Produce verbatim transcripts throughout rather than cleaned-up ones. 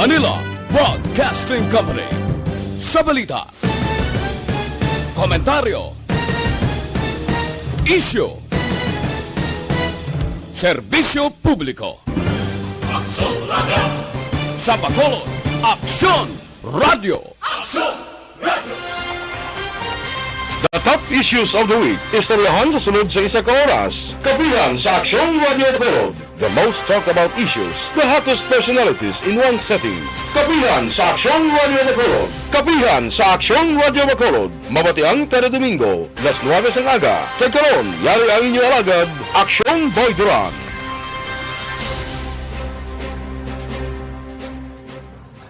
Manila Broadcasting Company. Sa balita, komentaryo, isyu, serbisyo publiko. Aksyon Radio. Sa Bacolod, Aksyon Radio. Aksyon Radio. The top issues of the week, istoryahan sa sulod sa isa ka oras. Kapihan sa Aksyon Radio Bacolod. The most talked about issues, the hottest personalities in one setting. Kapihan sa Aksyon Radio Bacolod. Kapihan sa Aksyon Radio Bacolod. Mabatian kada Domingo, las nuwebe sang aga. Kag karon, yari ang inyo alagad, Aksyon Boy Duran.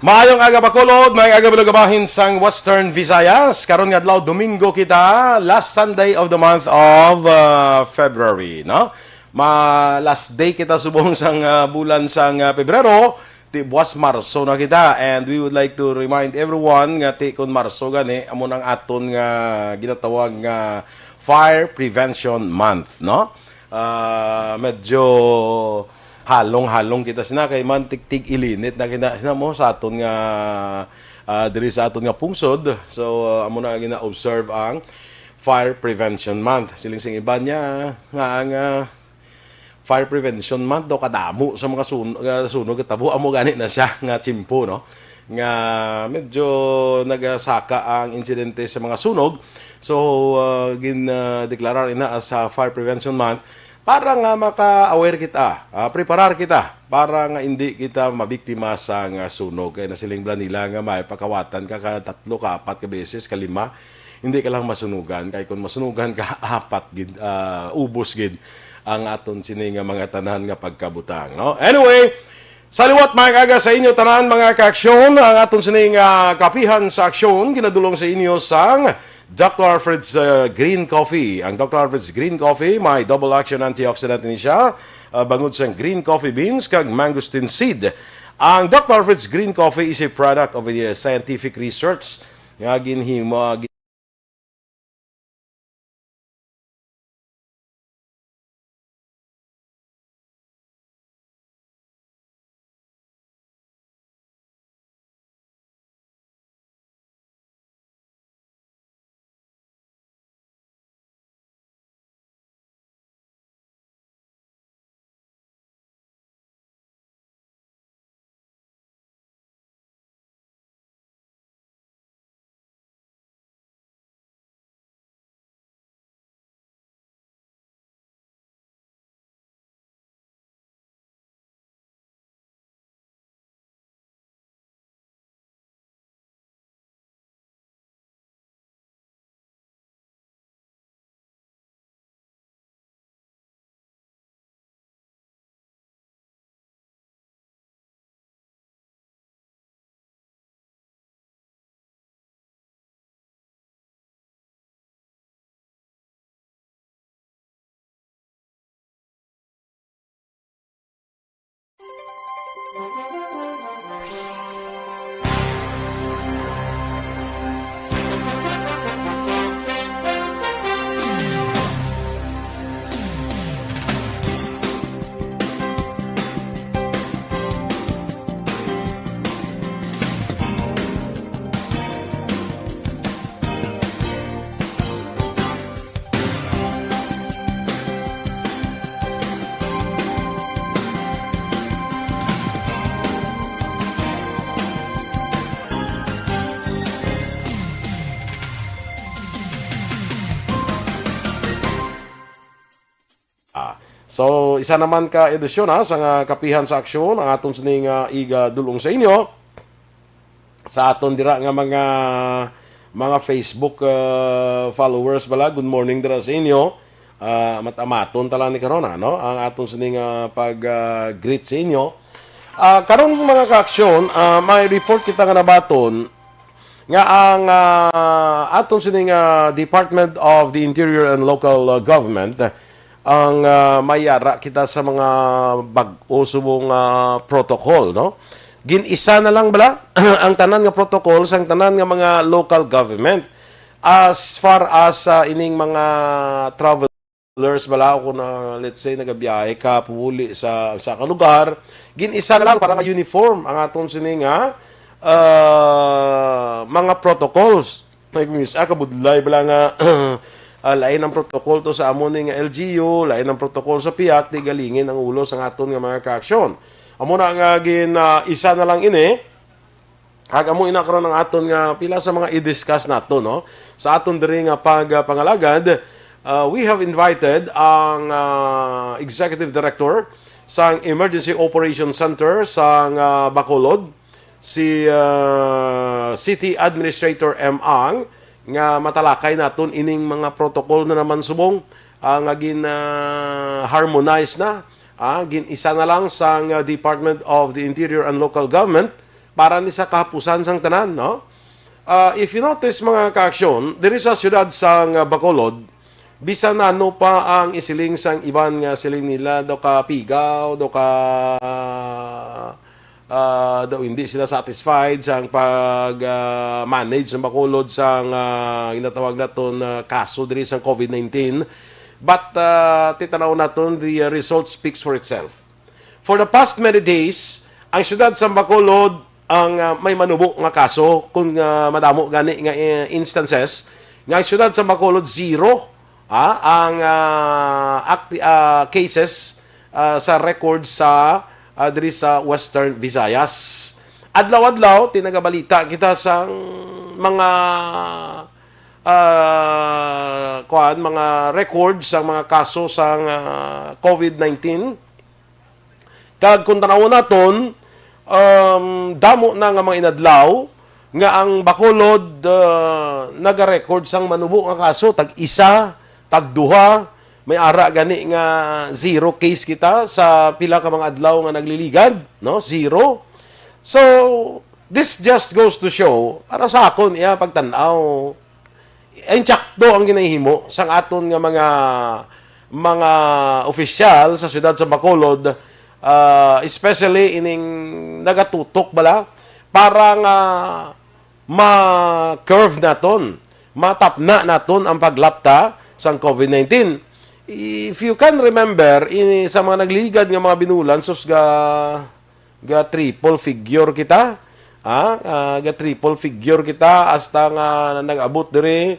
Maayong aga, Bacolod. Maayong aga, mga bahin sang Western Visayas. Karon nga adlaw, Domingo kita, last Sunday of the month of, uh, February, no? Ma-, last day kita subong sang, uh, bulan sang, uh, Pebrero. Ti buwas Marso na kita, and we would like to remind everyone nga ti kon Marso gani, amo nang aton nga ginatawag nga Fire Prevention Month, no? Ah, medyo halong-halong kita sina kay man tigtig ilinit na kita sina mo sa aton nga, ah, diri sa aton nga pungsod. So, ah, amo na gina-observe ang Fire Prevention Month. Siling sing iban niya nga ang, ah, Fire Prevention Month daw kadamo sa mga sun-, ah, sunog at tabo. Amo gani na siya nga tiyempo, no? Nga medyo nagasaka ang insidente sa mga sunog. So, ah, gin, ah, deklarar ina as, ah, Fire Prevention Month para nga maka-aware kita, ah, preparar kita para nga hindi kita mabiktima sa nga sunog. Kaya nasiling bala nila nga may pakawatan ka, ka tatlo, ka apat, ka beses, ka lima. Hindi ka lang masunugan. Kay kung masunugan ka, apat gid, ah, ubos gid ang aton sini nga mga tanan nga pagkabutang, no? Anyway, sa liwat, mga kaga, sa inyo tanan, mga kaaksyon, ang aton sini nga kapihan sa aksyon, ginadulong sa inyo sang Doctor Alfred's, uh, Green Coffee. Ang Doctor Alfred's Green Coffee, may double action antioxidant ini siya, uh, bangod sang green coffee beans kag mangosteen seed. Ang Doctor Alfred's Green Coffee is a product of a scientific research nga ginhimo, Ah, so, isa naman ka edisyon, ha, sa nga kapihan sa aksyon, ang aton sini nga igadulong sa inyo. Sa aton dira nga mga, mga Facebook, ah, followers bala, good morning dira sa inyo. Ah, amat-amaton ta lang ni karon, ha, no? Ang aton sini nga pag, ah, greet sa inyo. Ah, karon, mga kaaksyon, ah, may report kita nga nabaton nga ang, ah, aton sini nga Department of the Interior and Local, ah, Government, ang, ah, may ara kita sa mga bag-o subong, ah, protocol, no? Gin-isa na lang bala ang tanan nga protocol sang tanan nga mga local government as far as, ah, ining mga travel travelers bala, o kung, ah, let's say, nagabiyahe ka, pumuli sa, sa ka lugar, gin-isa na lang para nga uniform ang aton sini nga, ah, mga protocols. Ay, kung isa, kabudlay bala nga, ah, lain ang protocol to sa amo ni nga L G U, lain ang protocol sa piak, di galingin ang ulo sa aton nga mga kaaksyon. Amo na nga gin, ah, isa na lang ini. Kag amo ina karon ang aton nga pila sa mga i-discuss nato, no? Sa aton diri nga pag, ah, pangalagad, ah, we have invited ang, ah, Executive Director sang Emergency Operations Center sang, ah, Bacolod, si, ah, City Administrator M. Ang, nga matalakay naton ining mga protocol na naman subong, ah, nga gin, ah, harmonize na, ah, gin-isa na lang sang, ah, Department of the Interior and Local Government para ni sa kahapusan sang tanan, no? Ah, if you notice, mga kaaksyon, diri sa siyudad sang, ah, Bacolod, bisan ano pa ang isiling sang iban nga siling nila daw ka pigaw, daw ka, ah, daw hindi sila satisfied sang pag, ah, manage sa Bacolod sang, ah, ginatawag naton, ah, kaso diri sang COVID nineteen. But, ah, titanaw naton, the, ah, result speaks for itself. For the past many days, ang siyudad sa Bacolod ang, ah, may manubo nga kaso, kung, ah, madamo gani nga, eh, instances, nga ang siyudad sa Bacolod, zero, ah, ang, ah, acti-, ah, cases, ah, sa record sa, ah, diri sa Western Visayas. Adlaw-adlaw, tinagabalita kita sang mga, ah, kuan, mga records sang mga kaso sang, ah, COVID nineteen. Kag kung tanawon naton, um, damo na nga mga inadlaw nga ang Bacolod, uh, nagarecord sang manubo nga kaso, tag isa, tag duha, may ara gani nga zero case kita sa pila ka mga adlaw nga nagliligad, no? Zero. So, this just goes to show, para sa akon, iya pagtan-aw, insakto ang ginahimo sang aton nga mga, mga opisyal sa siyudad sa Bacolod, ah, especially ining nagatutok bala para nga ma-curve naton, matapna naton ang paglapta sang COVID nineteen. If you can remember, ini sa mga nagligad nga mga binulan, sus, ga, ga triple figure kita. Ha? Ah, ga triple figure kita hasta nga nag-abot diri,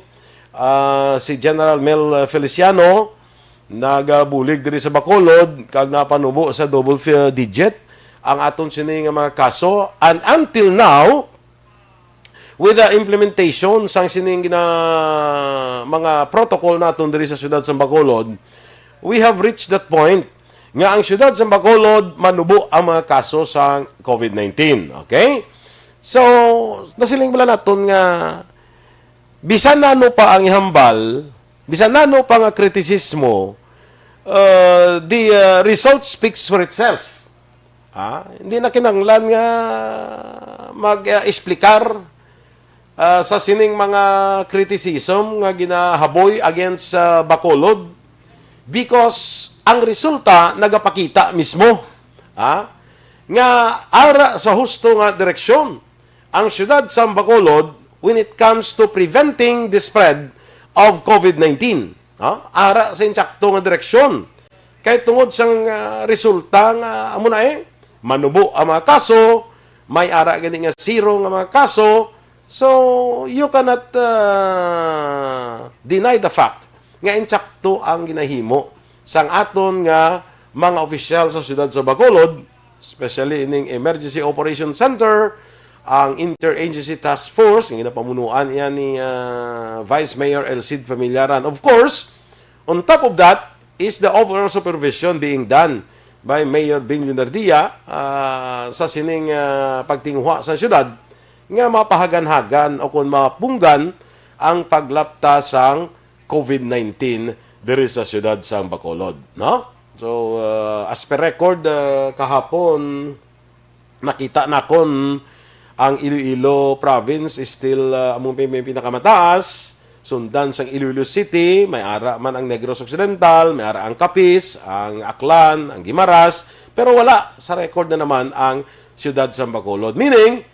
ah, si General Mel Feliciano nagabulig diri sa Bacolod kag napanubo sa double fi-, digit ang aton sini nga mga kaso. And until now, with the implementation sang sining gina-, mga protocol naton diri sa siyudad sa Bacolod, we have reached that point nga ang siyudad sa Bacolod manubo ang mga kaso sang COVID nineteen. Okay? So, nasiling bala naton nga bisan nano pa ang ihambal, bisan nano pa nga kritisismo, uh, the, uh, result speaks for itself. Ah, hindi na kinahanglan nga mag, ah, explicar, ah, sa sining mga criticism nga ginahaboy against sa Bacolod, because ang resulta nagapakita mismo, ah, nga ara sa husto nga direksyon ang siyudad sa Bacolod when it comes to preventing the spread of COVID nineteen. Ha? Ara sa insakto nga direksyon. Kay tungod sang, ah, resulta nga amo na, eh, manubo ang mga kaso, may ara gani nga zero nga mga kaso, so you cannot, ah, deny the fact nga insakto ang ginahimo sang aton nga mga opisyal sa siyudad sa Bacolod, especially ining Emergency Operation Center, ang Interagency Task Force nga ginapamunuan iya ni, ah, Vice Mayor El Cid Familiaran. Of course, on top of that is the overall supervision being done by Mayor Bing Leonardia, ah, sa sining, ah, pagtinguha sa syudad nga mapahagan-hagan o kung mapunggan ang paglapta sang COVID nineteen diri sa siyudad sang Bacolod, no? So, ah, as per record, ah, kahapon, nakita nakon ang Iloilo province is still, ah, amo pin-, may pinakamataas. Sundan sang Iloilo City, may ara man ang Negros Occidental, may ara ang Capiz, ang Aklan, ang Guimaras, pero wala sa record na naman ang siyudad sang Bacolod. Meaning,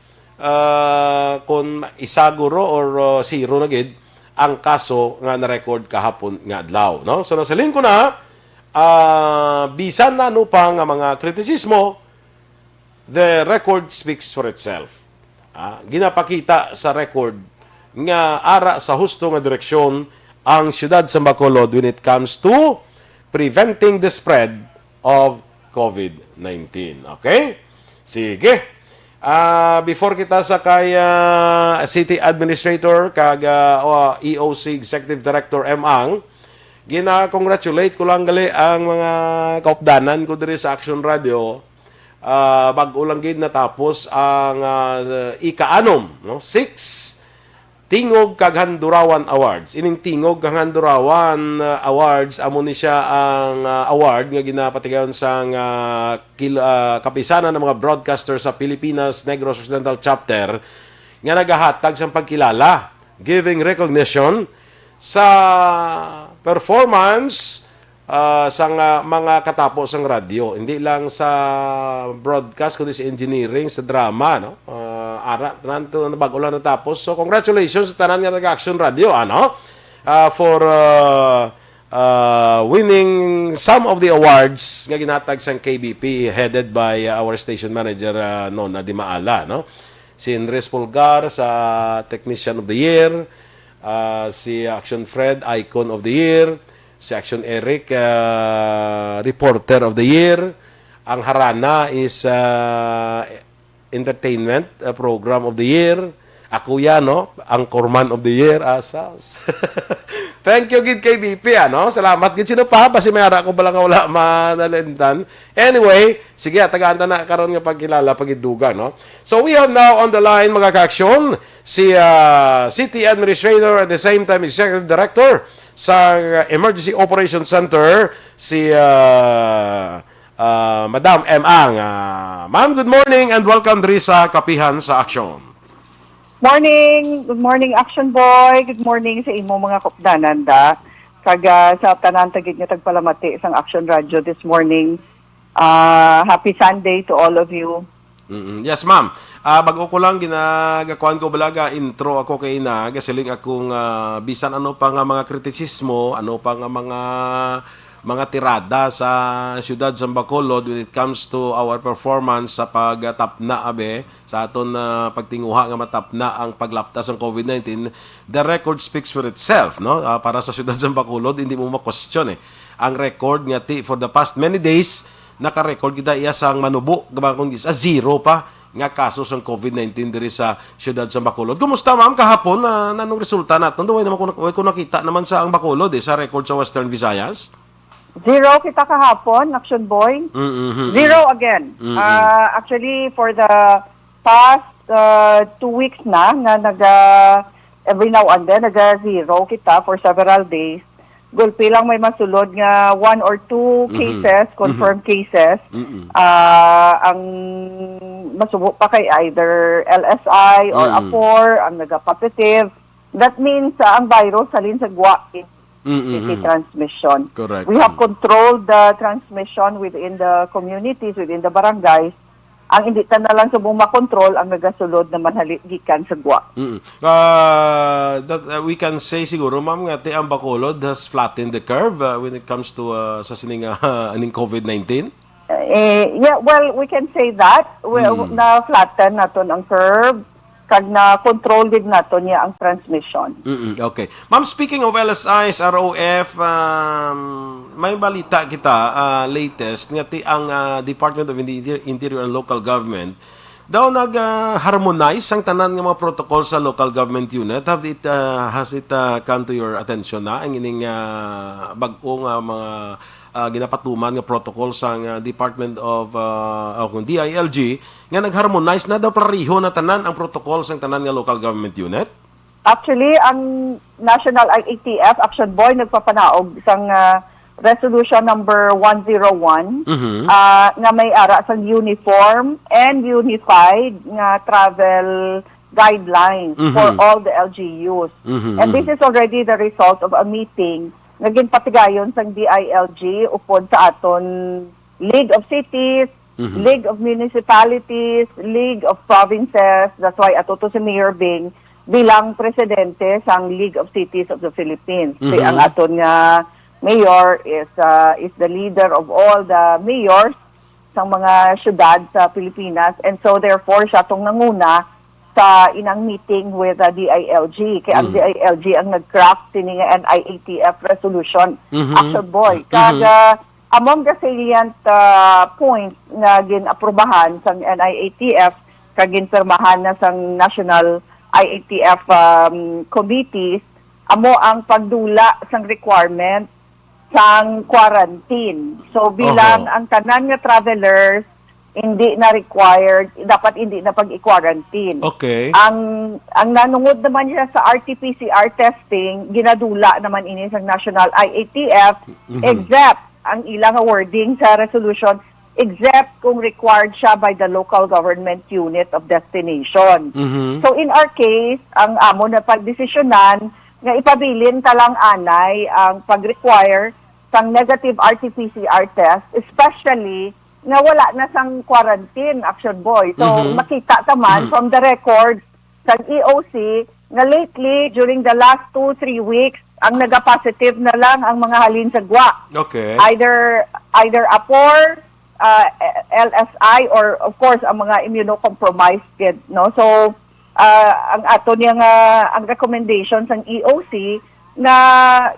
ah, kung isa guro or, ah, zero na gid, ang kaso nga na-record kahapon nga adlaw, no? So, nasiling ko na, ah, bisan na ano pa nga mga kritisismo, the record speaks for itself. Ah, ginapakita sa record nga ara sa husto nga direksyon ang siyudad sa Bacolod when it comes to preventing the spread of COVID nineteen. Okay? Sige. Ah, before kita sa kay, ah, City Administrator kag, ah, o, E O C Executive Director M Ang, gina-congratulate ko lang gali ang mga kaupdanan ko diri sa Action Radio. Ah, bag-o lang gid natapos ang, ah, ika-anom, no? Six Tingog kag Handurawan Awards. Ining Tingog kag Handurawan, ah, Awards, amo ni siya ang, ah, award nga ginapatigayon sang, ah, kil-, ah, Kapisanan ng mga Broadcaster sa Pilipinas Negros Occidental Chapter nga nagahatag sang pagkilala, giving recognition sa performance, ah, sang, ah, mga katapo sang radyo, hindi lang sa broadcast, kundi sa engineering, sa drama, no? Ah, ara, tanan to, bag-o lang natapos. So, congratulations sa tanan nga nag-Action Radio, ano? Ah, for, ah, ah, winning some of the awards nga ginatag sang K B P, headed by, ah, our station manager, ah, Nona Dimaala, no? Si Andres Pulgar sa Technician of the Year, ah, si Action Fred, Icon of the Year, si Action Eric, ah, Reporter of the Year. Ang Harana is, ah, Entertainment, ah, Program of the Year. Ako yan, no? Anchorman of the Year, asas. Thank you, gid, K B P, ano? Salamat, gid. Sino pa? Basi may ara ko pala nga wala manalimtan. Anyway, sige, tagaan ta na karon nga pagkilala, pagidugay, no? So, we have now on the line, mga ka-aksyon, si, ah, City Administrator, at the same time Executive Director sa, ah, Emergency Operations Center, si, ah, ah, Madam M Ang. Ah, ma'am, good morning and welcome diri sa Kapihan sa Aksyon. Morning! Good morning, Action Boy! Good morning sa imo mga kaupdanan, da. Kag, ah, sa tanan ta gid nga tagpalamati sang Action Radio this morning. Ah, happy Sunday to all of you. Mm-mm. Yes, ma'am. Ah, bag-o ko lang ginagakuan ko balaga intro ako kay ina, gasiling akong, ah, bisan ano pa nga mga kritisismo, ano pa nga mga, mga tirada sa siyudad sa Bacolod when it comes to our performance sa pagtapna, abi, sa aton, ah, pagtinguha nga matapna ang paglapta sang COVID nineteen, the record speaks for itself, no? Ah, para sa siyudad sa Bacolod, hindi mo ma-question, eh. Ang record nga ti for the past many days, naka-record kita iya sang manubo, gabang kung gis-, ah, zero pa nga kaso sang COVID nineteen diri sa siyudad sa Bacolod. Kumusta, ma'am, kahapon? Ah, nanong resulta naton? Way naman ko, way ko nakita naman sa ang Bacolod, eh, sa record sa Western Visayas. Zero kita kahapon, Action Boy. Mm-hmm. Zero again. Mm-hmm. Ah, actually, for the past, ah, two weeks na, nga naga, every now and then, naga-zero kita for several days. Gulpi lang may masulod nga one or two Mhm. cases, Mhm. confirmed cases. Mm-mm. Ah, ang masubo pa kay either L S I or Mm. Apor ang naga-positive. That means, ah, ang virus halin sa gwa, Mm-mm. city transmission. Correct. We have Mm. controlled the transmission within the communities, within the barangays. Ang hindi ta na lang subong makontrol ang nagasulod naman hali gikan sa gwa. Mm. Ah, that, uh, we can say siguro, ma'am, nga ti ang Bacolod has flattened the curve, uh, when it comes to, uh, sa sining, uh, aning COVID nineteen? Eh, yeah, well, we can say that. We, Mm. na-flatten naton ang curve, kag na-control gid naton niya ang transmission. Mm-mm, okay. Ma'am, speaking of L S Is, R O F, um, may balita kita, ah, latest, nga ti ang, ah, Department of Inter-, Interior and Local Government daw nag, ah, harmonize ang tanan nga mga protocol sa local government unit. Have it, ah, has it, ah, come to your attention na ang ining, ah, bag-o nga mga, ah, ginapatuman nga protocol sang, ah, Department of, ah, o kung D I L G, nga nag-harmonize na daw, pareho na tanan ang protocol sang tanan nga local government unit? Actually, ang National I A T F, Action Boy, nagpapanaog sang, ah, Resolution number one zero one, Mhm. ah, nga may ara sang uniform and unified nga travel guidelines Mhm. for all the L G Us. Mhm, And this mhm. is already the result of a meeting nga ginpatigayon sang D I L G upod sa aton League of Cities, Mhm. League of Municipalities, League of Provinces. That's why ato to si Mayor Bing bilang presidente sang League of Cities of the Philippines. Si Mhm. ang aton nga mayor is, ah, is the leader of all the mayors sang mga syudad sa Pilipinas. And so, therefore, siya tong nanguna sa inang meeting with the D I L G. Kay ang Mhm. D I L G ang nag-craft sini nga N I A T F resolution. Mhm. Action Boy. Mhm. Kag, ah, among the salient, ah, points nga gin-aprobahan sang N I A T F kag ginpirmahan na sang National I A T F, um, Committee, amo ang pagdula sang requirement sang quarantine. So, bilang Oho. ang tanan nga travelers hindi na required, dapat hindi na pag-i-quarantine. Okay. Ang, ang nanungod naman niya sa R T P C R testing, ginadula naman ini sa National I A T F, Mhm. except ang ilang wording sa resolution, except kung required siya by the local government unit of destination. Mhm. So, in our case, ang amo na pagdesisyonan nga ipabilin ta lang anay ang pag-require sang negative R T P C R test, especially nga wala na sang quarantine, Action Boy. So, Mhm. makita ta man Mhm. from the record sang E O C nga lately, during the last two, three weeks, ang nagapositive na lang ang mga halin sa gwa. Okay. Either, either APOR, ah, L S I, or of course, ang mga immunocompromised kid, no? So, ah, ang ato niya nga, ang recommendation sang E O C nga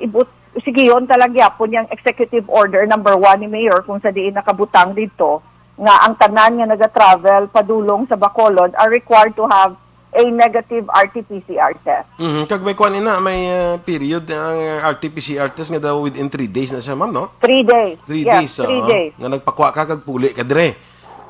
ibut-, sigihon ta lang gyapon yang executive order number one ni Mayor kung sa diin nakabutang dito nga ang tanan nga nagatravel padulong sa Bacolod are required to have a negative R T P C R test. Mhm. Kag may kuan ina, may, ah, period ang, ah, R T P C R test nga daw within three days na siya, ma'am, no? Three days. Three Yes, days, three oo. days. Nga nagpakuha ka kag puli ka dire.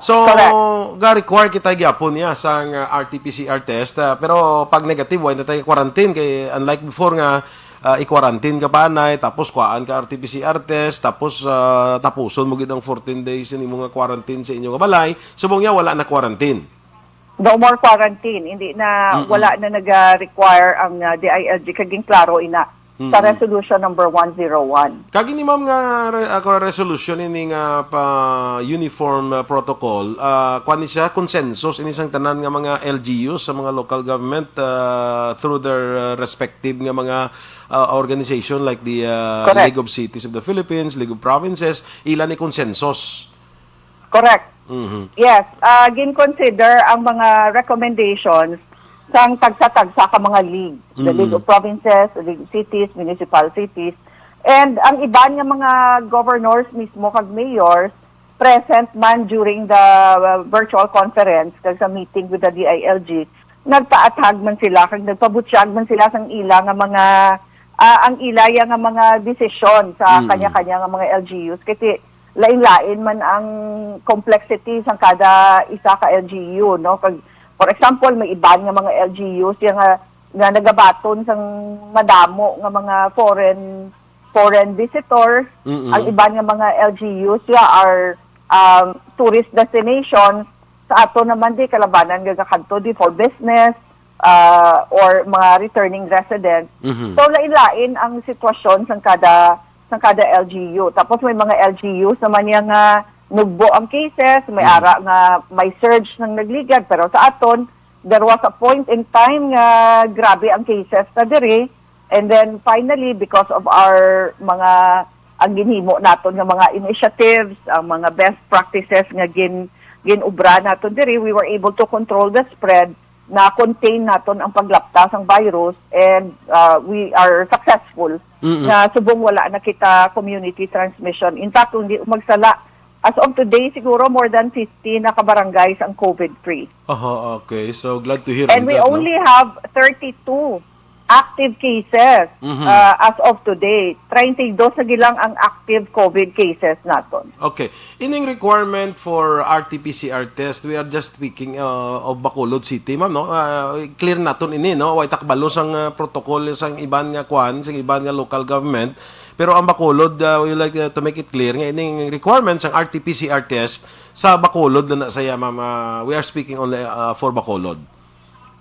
So, Correct. ga-require kita gyapon niya sang, ah, R T P C R test, ah, pero pag negative, wala na tayo quarantine. Kay unlike before nga, ah, i-quarantine ka pa, nay, tapos kuhaan ka R T P C R test, tapos, ah, tapuson mo gid ang fourteen days sa imo nga quarantine sa inyo nga balay. Subong niya, wala na quarantine. No more quarantine. Hindi na, Mm-mm. wala na nag-require ang, ah, D I L G. Kaging klaro ina sa Mm-mm. resolution number one zero one. Kag ini, ma'am, nga re-, ako, resolution ini nga pa uniform, ah, protocol, ah, kuan ni siya, consensus ini sang tanan nga mga L G Us sa mga local government, ah, through their, ah, respective nga mga, ah, organization like the, ah, Correct. League of Cities of the Philippines, League of Provinces, ila ni consensus. Correct. Mhm. Yes, ah, gin-consider ang mga recommendations sang tagsa-tagsa ka mga league, the Mm-mm. League of Provinces, the League of Cities, Municipal Cities, and ang iban nga mga governors mismo kag mayors present man during the, uh, virtual conference kag sa meeting with the D I L G, nagpaathag man sila kag nagpabutyag man sila sang ila nga mga, ah, ang ila ya nga mga desisyon sa Mm-mm. kanya-kanya nga mga L G Us. Kasi lain-lain man ang complexity sang kada isa ka L G U, no? Kag, for example, may iban nga mga L G Us ya nga, nga nagabaton sang madamo nga mga foreign, foreign visitors. Mm-mm. Ang iban nga mga L G Us ya are, um, tourist destinations. Sa ato naman di, kalabanan nga gakadto di for business, ah, or mga returning residents. Mhm. So, lain-lain ang sitwasyon sang kada, sang kada L G U. Tapos may mga L G Us naman niya nga nugbo ang cases, may Mhm. ara nga may surge nang nagligad, pero sa aton, there was a point in time nga grabe ang cases na diri. And then finally, because of our mga, ang ginhimo naton nga mga initiatives, ang mga best practices nga gin-, gin-ubra naton diri, we were able to control the spread, na-contain naton ang paglapta sang virus, and, uh, we are successful Mm-mm. nga subong wala na kita community transmission. In fact, kung di magsala, as of today, siguro more than fifty na ka barangays ang COVID-free. Aha, okay. So, glad to hear And on we that, no? only have thirty-two active cases, Mhm. uh, as of today. Treinta y dos na gilang ang active COVID cases naton. Okay. Ining requirement for R T P C R test, we are just speaking, uh, of Bacolod City, ma'am, no? Uh, clear naton ini, no? Way takbalo sang, uh, protocol sang iban nga kwan, sang iban nga local government. Pero ang Bacolod, uh, we like, uh, to make it clear nga ining requirement sang R T P C R test sa Bacolod na, na saya, ma'am. Uh, we are speaking only, uh, for Bacolod.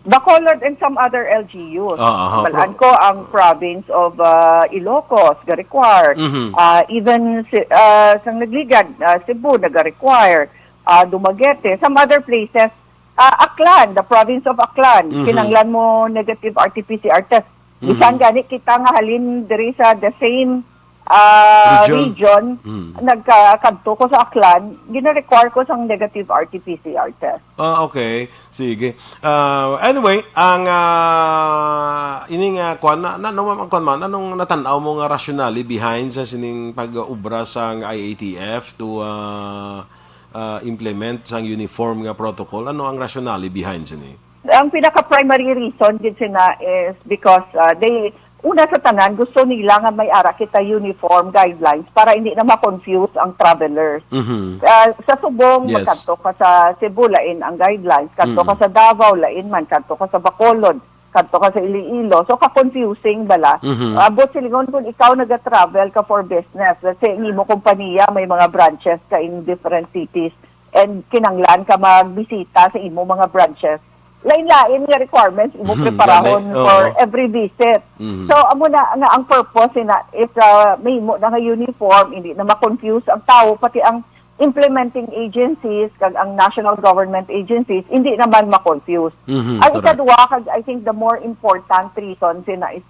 Bacolod and some other L G Us. Ah, aha, Balaan pro- ko ang province of, ah, Ilocos, ga-require. Mhm. Ah, even si, ah, sang nagligad, ah, Cebu, naga-require. Ah, Dumaguete, some other places. Ah, Aklan, the province of Aklan, Mhm. kinanglan mo negative R T P C R test. Mhm. Bisan gani kita nga halin diri sa the same, ah, Region. region, Mm. nagka-, kadto ko sa Aklan, gina-require ko sang negative R T P C R test. Ah, okay. Sige. Ah, anyway, ang, ah, ini nga kwan, na, na, ano ang kwan man, anong natan-aw mo nga rationale behind sa sining pag-ubra sang I A T F to, ah, ah, implement sang uniform nga protocol? Ano ang rationale behind sini? Ang pinaka-primary reason gid sina is because, ah, they, una sa tanan, gusto nila nga may ara kita uniform guidelines para hindi na ma-confuse ang travelers. Mhm. Ah, sa Subong, Yes. magkadto ka sa Cebu, lain ang guidelines. Kadto Mm. ka sa Davao, lain man. Kadto ka sa Bacolod, kadto ka sa Iloilo. So, ka-confusing bala. Mhm. Abot silingon kung ikaw naga-travel ka for business. Let's say, ang imo kompanya may mga branches ka in different cities and kinanglan ka magbisita sa imo mga branches. Lain-lain nga requirements imo Mhm, preparahon gani, oo. for every visit. Mhm. So, amo na nga ang purpose na is, ah, mahimo na nga uniform, hindi na ma-confuse ang tawo, pati ang implementing agencies kag ang national government agencies, hindi naman ma-confuse. Mhm, Ang correct. ikadua, kag I think the more important reason sina is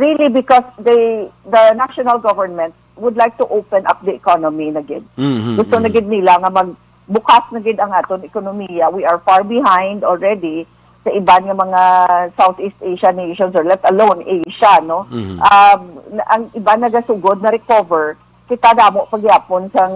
really because they, the national government would like to open up the economy na gid. Mhm, Gusto na mhm. gid nila nga magbukas na gid ang aton ekonomiya. We are far behind already sa iban nga mga Southeast Asian nations, or let alone Asia, no? Mhm. Um, na, ang iban nagasugod na recover, kita damo pagyapon sang,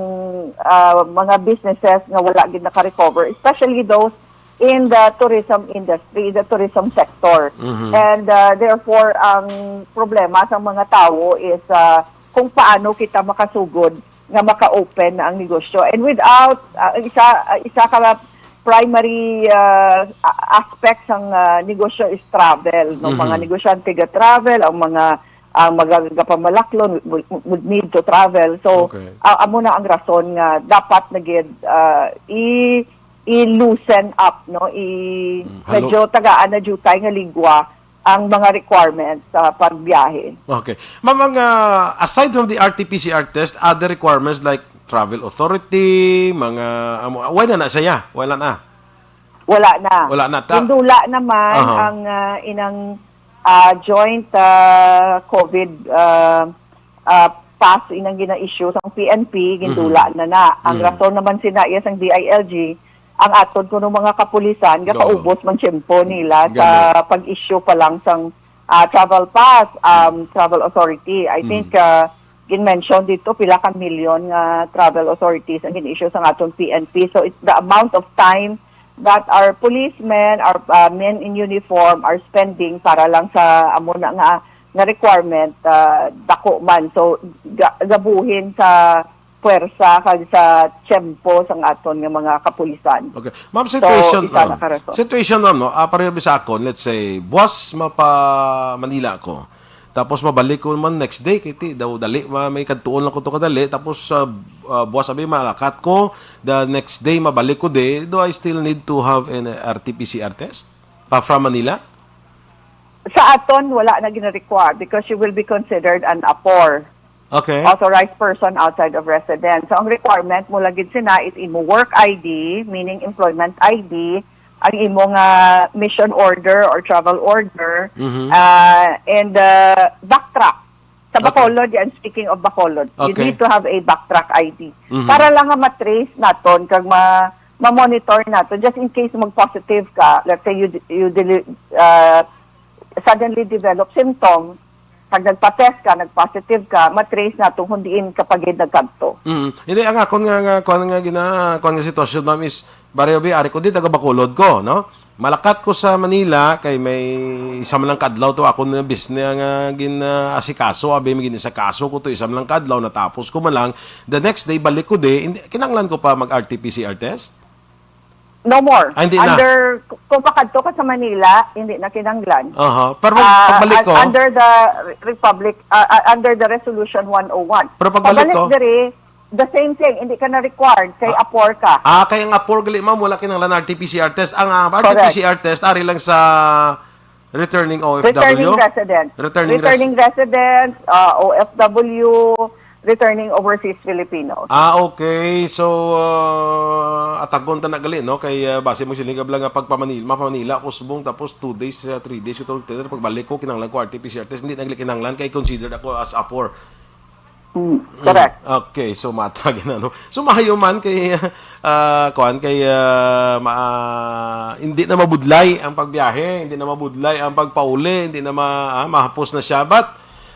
ah, mga businesses nga wala gid naka-recover, especially those in the tourism industry, the tourism sector. Mhm. And, ah, therefore, ang problema sa mga tawo is, ah, kung paano kita makasugod nga maka-open na ang negosyo. And without, ah, isa, ah, isa ka primary, ah, a-, aspect sang, ah, negosyo is travel, no? Mga Mhm. negosyante ga-travel, ang mga, ang magagapamalaklon would, would need to travel. So, Okay. ah, amo na ang rason nga dapat na gid, ah, i-, i-loosen up, no? I-, Mm, halo. medyo tagaan na jutay nga ligwa ang mga requirements sa pagbiyahe. Okay. Ma'am, ang, ah, aside from the R T P C R test, other requirements like travel authority, mga, amo, wala na siya? Wala na? Wala na. Wala na. Ta- Gindula naman Aha. ang, ah, inang, ah, joint, ah, COVID, ah, ah, pass inang gina-issue sa P N P, gindula Mhm. na na. Ang Mhm. rason naman sina iya sang D I L G, ang aton kuno mga kapulisan, Oo. gapaubos man tiyempo nila sa Gani. pag-issue pa lang sang, ah, travel pass, um, Mhm. travel authority. I Mhm. think, ah, gin-mention dito, pila ka milyon nga travel authorities ang gin-issue sa aton P N P. So, it, the amount of time that our policemen, our, ah, men in uniform are spending para lang sa amo na nga, nga requirement, ah, dako man. So, ga-, gabuhin sa puwersa kag sa tiyempo sang aton nga mga kapulisan. Okay. Ma'am, So, situation, isa oh. na ka rason. Situation, ma'am, no? Ah, pareho sa akon, let's say, buwas mapa Manila ko. Tapos mabalik ko man next day, kay ti daw dali, ma-, may kadtuon lang ko to kadali. Tapos, ah, ah, buwas abi malakat ko, the next day mabalik ko di, do I still need to have an R T P C R test? Pa from Manila? Sa aton, wala na gina-require because you will be considered an APOR, Okay. authorized person outside of residence. So, ang requirement mo lagi sina is imo work I D, meaning employment I D, ang imo nga mission order or travel order, Mhm. ah, and, ah, backtrack. Sa Okay. Bacolod, yan, speaking of Bacolod, you Okay. need to have a backtrack I D. Mhm. Para lang nga ma-trace naton kag ma-, ma-monitor naton just in case mag-positive ka, let's say you d-, you deli-, ah, suddenly develop symptom, pag nagpa-test ka, nag-positive ka, ma-trace naton kung diin ka pa gid nagkadto. Mm. Hindi, ang akon nga, nga, kuwan nga gina-, kuwan nga sitwasyon, ma'am, is, pareho bi, ari ko di, taga Bacolod ko, no? Malakat ko sa Manila, kay may isa man lang kadlaw to, akon na business nga gin-, ah, asikaso, abi, may gin-asikaso ko to, isa man lang kadlaw, natapos ko man lang. The next day, balik ko di, hindi, kinanglan ko pa mag-R T P C R test? No more. Ah, hindi na. Under, kung pakadto ka sa Manila, hindi na kinanglan. Aha. Pero pag-, Ah, pagbalik ko? un-, under the Re-, Republic, ah, ah, under the Resolution one oh one. Pero pagbalik Pabalik ko? diri, the same thing, hindi ka na required, kay Ah. APOR ka. Ah, kay ang APOR gali, ma'am, wala kinanglan R T P C R test. Ang, ah, Correct. R T P C R test, ari lang sa returning O F W? Returning resident. Returning res- Returning resident, ah, O F W, returning overseas Filipinos. Ah, okay. So, ah, Tagon ta na gali, no? Kay, ah, basi mo siling kabla nga pagpamanil-, mapamanila ako subong, tapos two days, ah, three days ko tulog tender, pagbalik ko, kinahanglan ko R T P C R test, hindi na gali kinahanglan, kay considered ako as a four. Mm, correct. Okay, so matag na, no? So maayo man kay, ah, kuan, kay, ah, ma-, hindi na mabudlay ang pagbiyahe, hindi na mabudlay ang pagpauli, hindi na ma-, ah, mahapos na siya. But,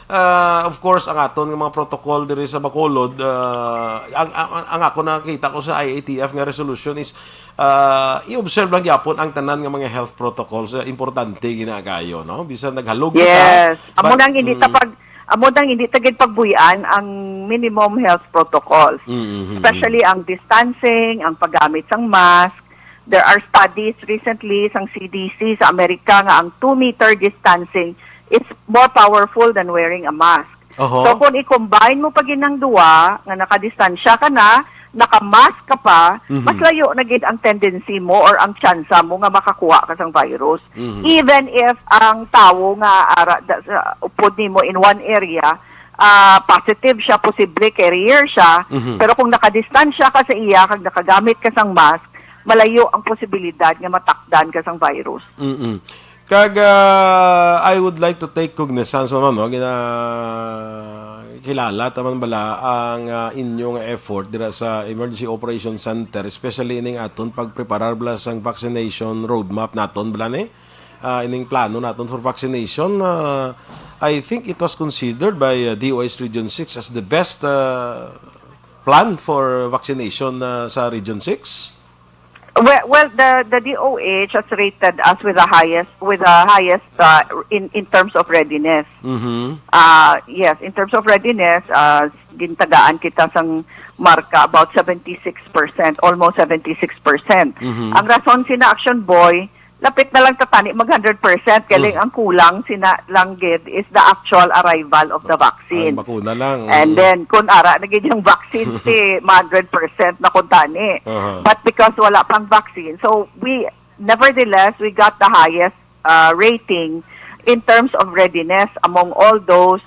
ah, of course, ang aton nga mga protocol diri sa Bacolod, ah, ang, ang, ang ako nakita ko sa I A T F nga resolution is, ah, i-observe lang gyapon ang tanan nga mga health protocols, ah, importante gina kayo, no? Bisan naghalog kita, Yes. Amo but, nang hindi ta mm, pag amo nang hindi ta gid pagbuy-an ang minimum health protocols. mm, mm, mm, Especially ang distancing, ang paggamit sang mask. There are studies recently sang C D C sa Amerika nga ang two meter distancing is more powerful than wearing a mask. Oho. So kung i-combine mo pa gid ang duwa, nga nakadistansya ka na, naka-mask ka pa, Mhm. mas layo na gid ang tendency mo or ang tsansa mo nga makakuha ka sang virus. Mhm. Even if ang tawo nga ara da, sa upod nimo in one area, ah, positive siya, posible carrier siya, Mhm. pero kung nakadistansya ka sa iya kag nakagamit ka sang mask, malayo ang posibilidad nga matakdan ka sang virus. Mm-mm. Kag, ah, I would like to take cognizance, ma'am, no? Gina-, kilala ta man bala ang, ah, inyo nga effort dira sa Emergency Operation Center, especially ining aton pagpreparar bala sang vaccination roadmap naton bala ni? Ah, ining plano naton for vaccination, ah, I think it was considered by, ah, D O H Region six as the best, ah, plan for vaccination, ah, sa Region six. Well, well, the the D O H has rated us with the highest, with the highest, uh, in in terms of readiness. Mhm. Uh, yes, in terms of readiness, uh, gintagaan kita sang marka about seventy-six percent, almost seventy-six percent. Mhm. Ang rason sina, Action Boy, lapit na lang ta tani mag hundred percent, kay ang kulang sina lang gid is the actual arrival of the vaccine. Ang bakuna lang. And Mm. then, kung ara na gid yung vaccine, si hundred percent na kung tani. Aha. But because wala pang vaccine, so we, nevertheless, we got the highest, uh, rating in terms of readiness among all those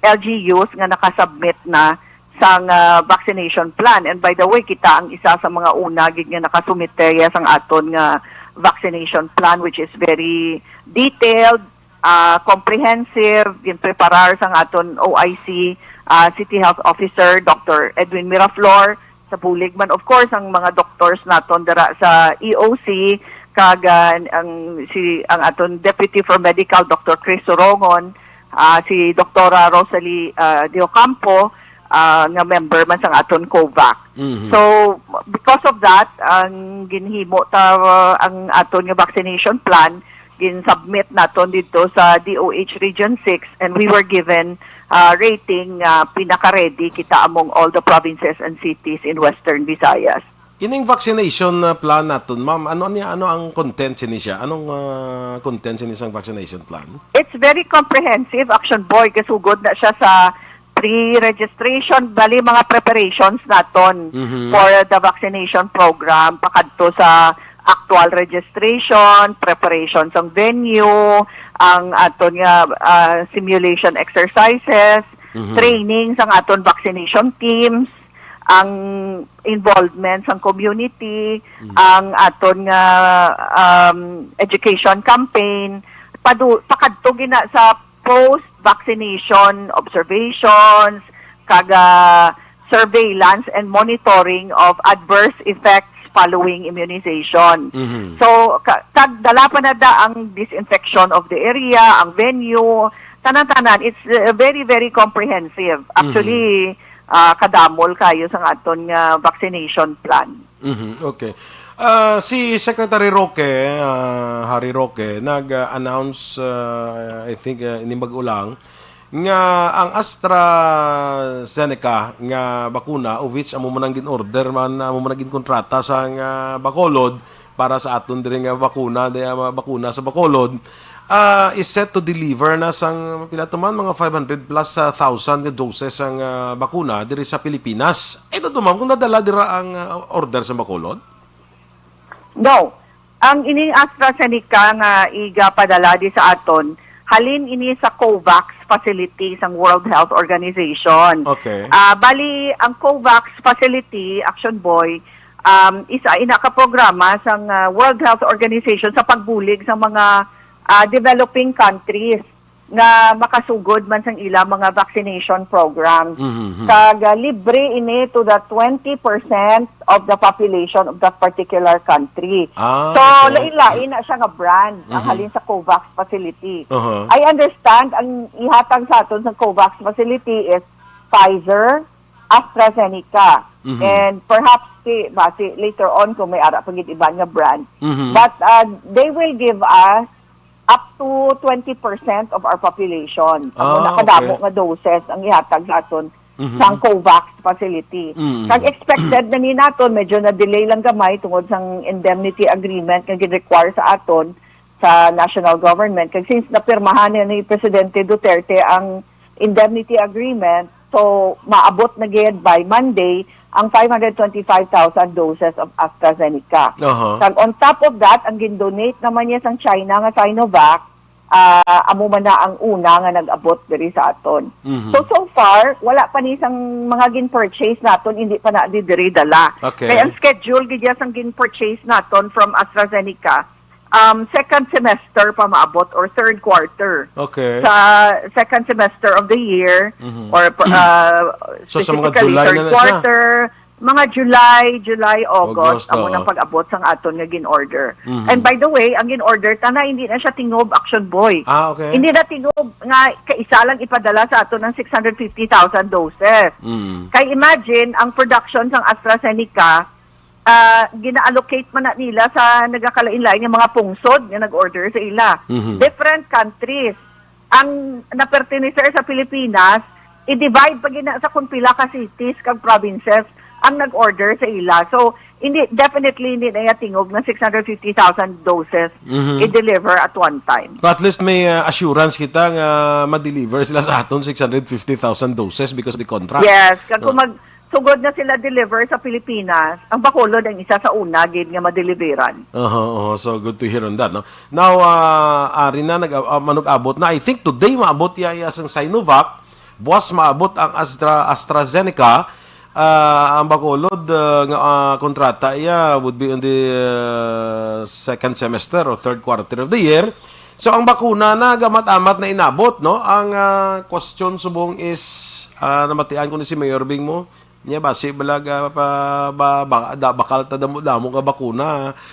L G Us nga nakasubmit na sang, uh, vaccination plan. And by the way, kita ang isa sa mga una gid nga nakasumite sang aton nga vaccination plan, which is very detailed, uh, comprehensive, ginpreparar sang aton O I C, uh, City Health Officer, Doctor Edwin Miraflor, sa bulig man, of course, ang mga doctors naton dira sa E O C, kag, ah, ang, si, ang aton Deputy for Medical, Doctor Chris Sorongon, ah, si Doktora Rosalie, ah, Diocampo, ah, nga member man sang aton COVAC. Mhm. So, because of that, ang ginhimo ta, ah, ang aton nga vaccination plan, gin-submit naton dito sa D O H Region six, and we were given, ah, rating, ah, pinaka-ready kita among all the provinces and cities in Western Visayas. Ining vaccination, ah, plan naton, ma'am, ano niya, ano ang content sini siya? Anong, ah, content sini sang vaccination plan? It's very comprehensive, Action Boy. Kasugod na siya sa pre-registration, bali mga preparations naton Mhm. for the vaccination program, pakadto sa actual registration, preparation sang venue, ang aton nga, ah, simulation exercises, Mhm. training sang aton vaccination teams, ang involvement sang community, ang aton nga, um, education campaign, padu-, pakadto gina sa post-vaccination observations, kag, ah, surveillance and monitoring of adverse effects following immunization. Mhm. So, ka-, kag dala pa na da ang disinfection of the area, ang venue, tanan-tanan. It's, uh, very, very comprehensive. Actually, ah, kadamol kayo sang aton nga vaccination plan. Mhm, okay. Ah, si Secretary Roque, ah, Harry Roque, nag-announce, ah, I think, ah, inimbag-o lang, nga ang AstraZeneca nga bakuna, of which amo man ang gin-order man, amo man ang ginkontrata sa nga Bacolod para sa aton diri nga bakuna, di, ah, bakuna sa Bacolod, ah, is set to deliver na sang pila to man, mga five hundred plus, ah, thousand nga doses ang, ah, bakuna diri sa Pilipinas. Ay, to, ma'am, kung nadala dira ang, ah, order sa Bacolod? No. Ang ining AstraZeneca nga igapadala di sa aton, halin ini sa COVAX facility sang World Health Organization. Okay. Ah, bali, ang COVAX facility, Action Boy, um, isa ina ka programa sang, ah, World Health Organization sa pagbulig sa mga, ah, developing countries nga makasugod man sang ila mga vaccination programs. Mhm. Kag, ah, libre ini to the twenty percent of the population of that particular country. Ah, So, okay. lain-lain na siya nga brand ang Mhm. halin sa COVAX facility. Uh-huh. I understand ang ihatag sa aton sa COVAX facility is Pfizer, AstraZeneca, Mhm. and perhaps si, basi later on kung may ara pa gid iban nga brand. Mhm. But, uh, they will give us up to twenty percent of our population. Amo Ah, na kadamo okay. nga doses ang ihatag sa aton Mhm. sang COVAX facility. Mhm. Kag expected na ni naton, medyo na-delay lang gamay tungod sang indemnity agreement nga gin-require sa aton sa national government. Kag since napirmahan na ni Presidente Duterte ang indemnity agreement, so maabot na gid by Monday ang five hundred twenty-five thousand doses of AstraZeneca. Aha. Kag on top of that, ang gin-donate naman niya sang China nga Sinovac, ah, amo man na ang una nga nag-abot diri sa aton. Mhm. So, so far, wala pa ni sang mga gin-purchase naton, hindi pa na di diri dala. Okay. Kaya ang schedule gid ya sang gin-purchase naton from AstraZeneca, um, second semester pa maabot or third quarter. Okay. Sa second semester of the year Mhm. or, uh, So, sa mga specifically July third na na siya? quarter, mga July, July, August, August, amo oo. nang pag-abot sang aton nga gin-order. Mhm. And by the way, ang gin-order, tana, hindi na siya tingob, Action Boy. Ah, okay. Hindi na tingob nga kaisa lang ipadala sa aton ang six hundred fifty thousand doses. Mm. Kay imagine, ang production sang AstraZeneca, ah, gina-allocate man na nila sa nagakalain-lain nga mga pungsod nga nag-order sa ila. Mhm. Different countries. Ang napertenecer sa Pilipinas, i-divide pa gina sa kung pila ka cities kag provinces ang nag-order sa ila. So, hindi, definitely, hindi na iya tingob nga six hundred fifty thousand doses Mhm. i-deliver at one time. But at least may, uh, assurance kita nga ma-deliver sila sa aton six hundred fifty thousand doses because of the contract. Yes, kag kung Oh. mag-, sugod na sila deliver sa Pilipinas, ang Bacolod ang isa sa una gid nga madeliveran. Oho, oho. So, good to hear on that, no? Now, uh, ari na, nag-, uh, manug-abot na. I think today maabot ya, ya sang Sinovac. Buwas maabot ang Astra-, AstraZeneca. Ah, ang Bacolod, uh, nga, uh, kontrata iya would be in the, uh, second semester or third quarter of the year. So, ang bakuna na gamat-amat na inabot, no? Ang, uh, question subong is, uh, namatian ko ni si Mayor Bing mo. Nya basi bala ga pa, ba, ba, da, bakal ta damo-damo nga bakuna,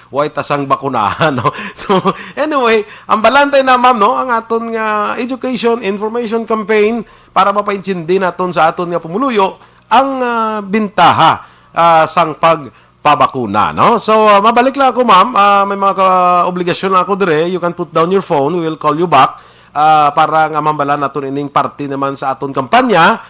way ta sang bakunahan, no? So, anyway, ang balantay na, ma'am, no, ang aton nga education, information campaign para mapaintindi naton sa aton nga pumuluyo ang, ah, bintaha, ah, sang pagpabakuna, no? So, ah, mabalik lang ako, ma'am. Ah, may mga ka-, obligasyon lang ako dire. You can put down your phone. We will call you back. Ah, para nga mambala naton ining parte naman sa aton kampanya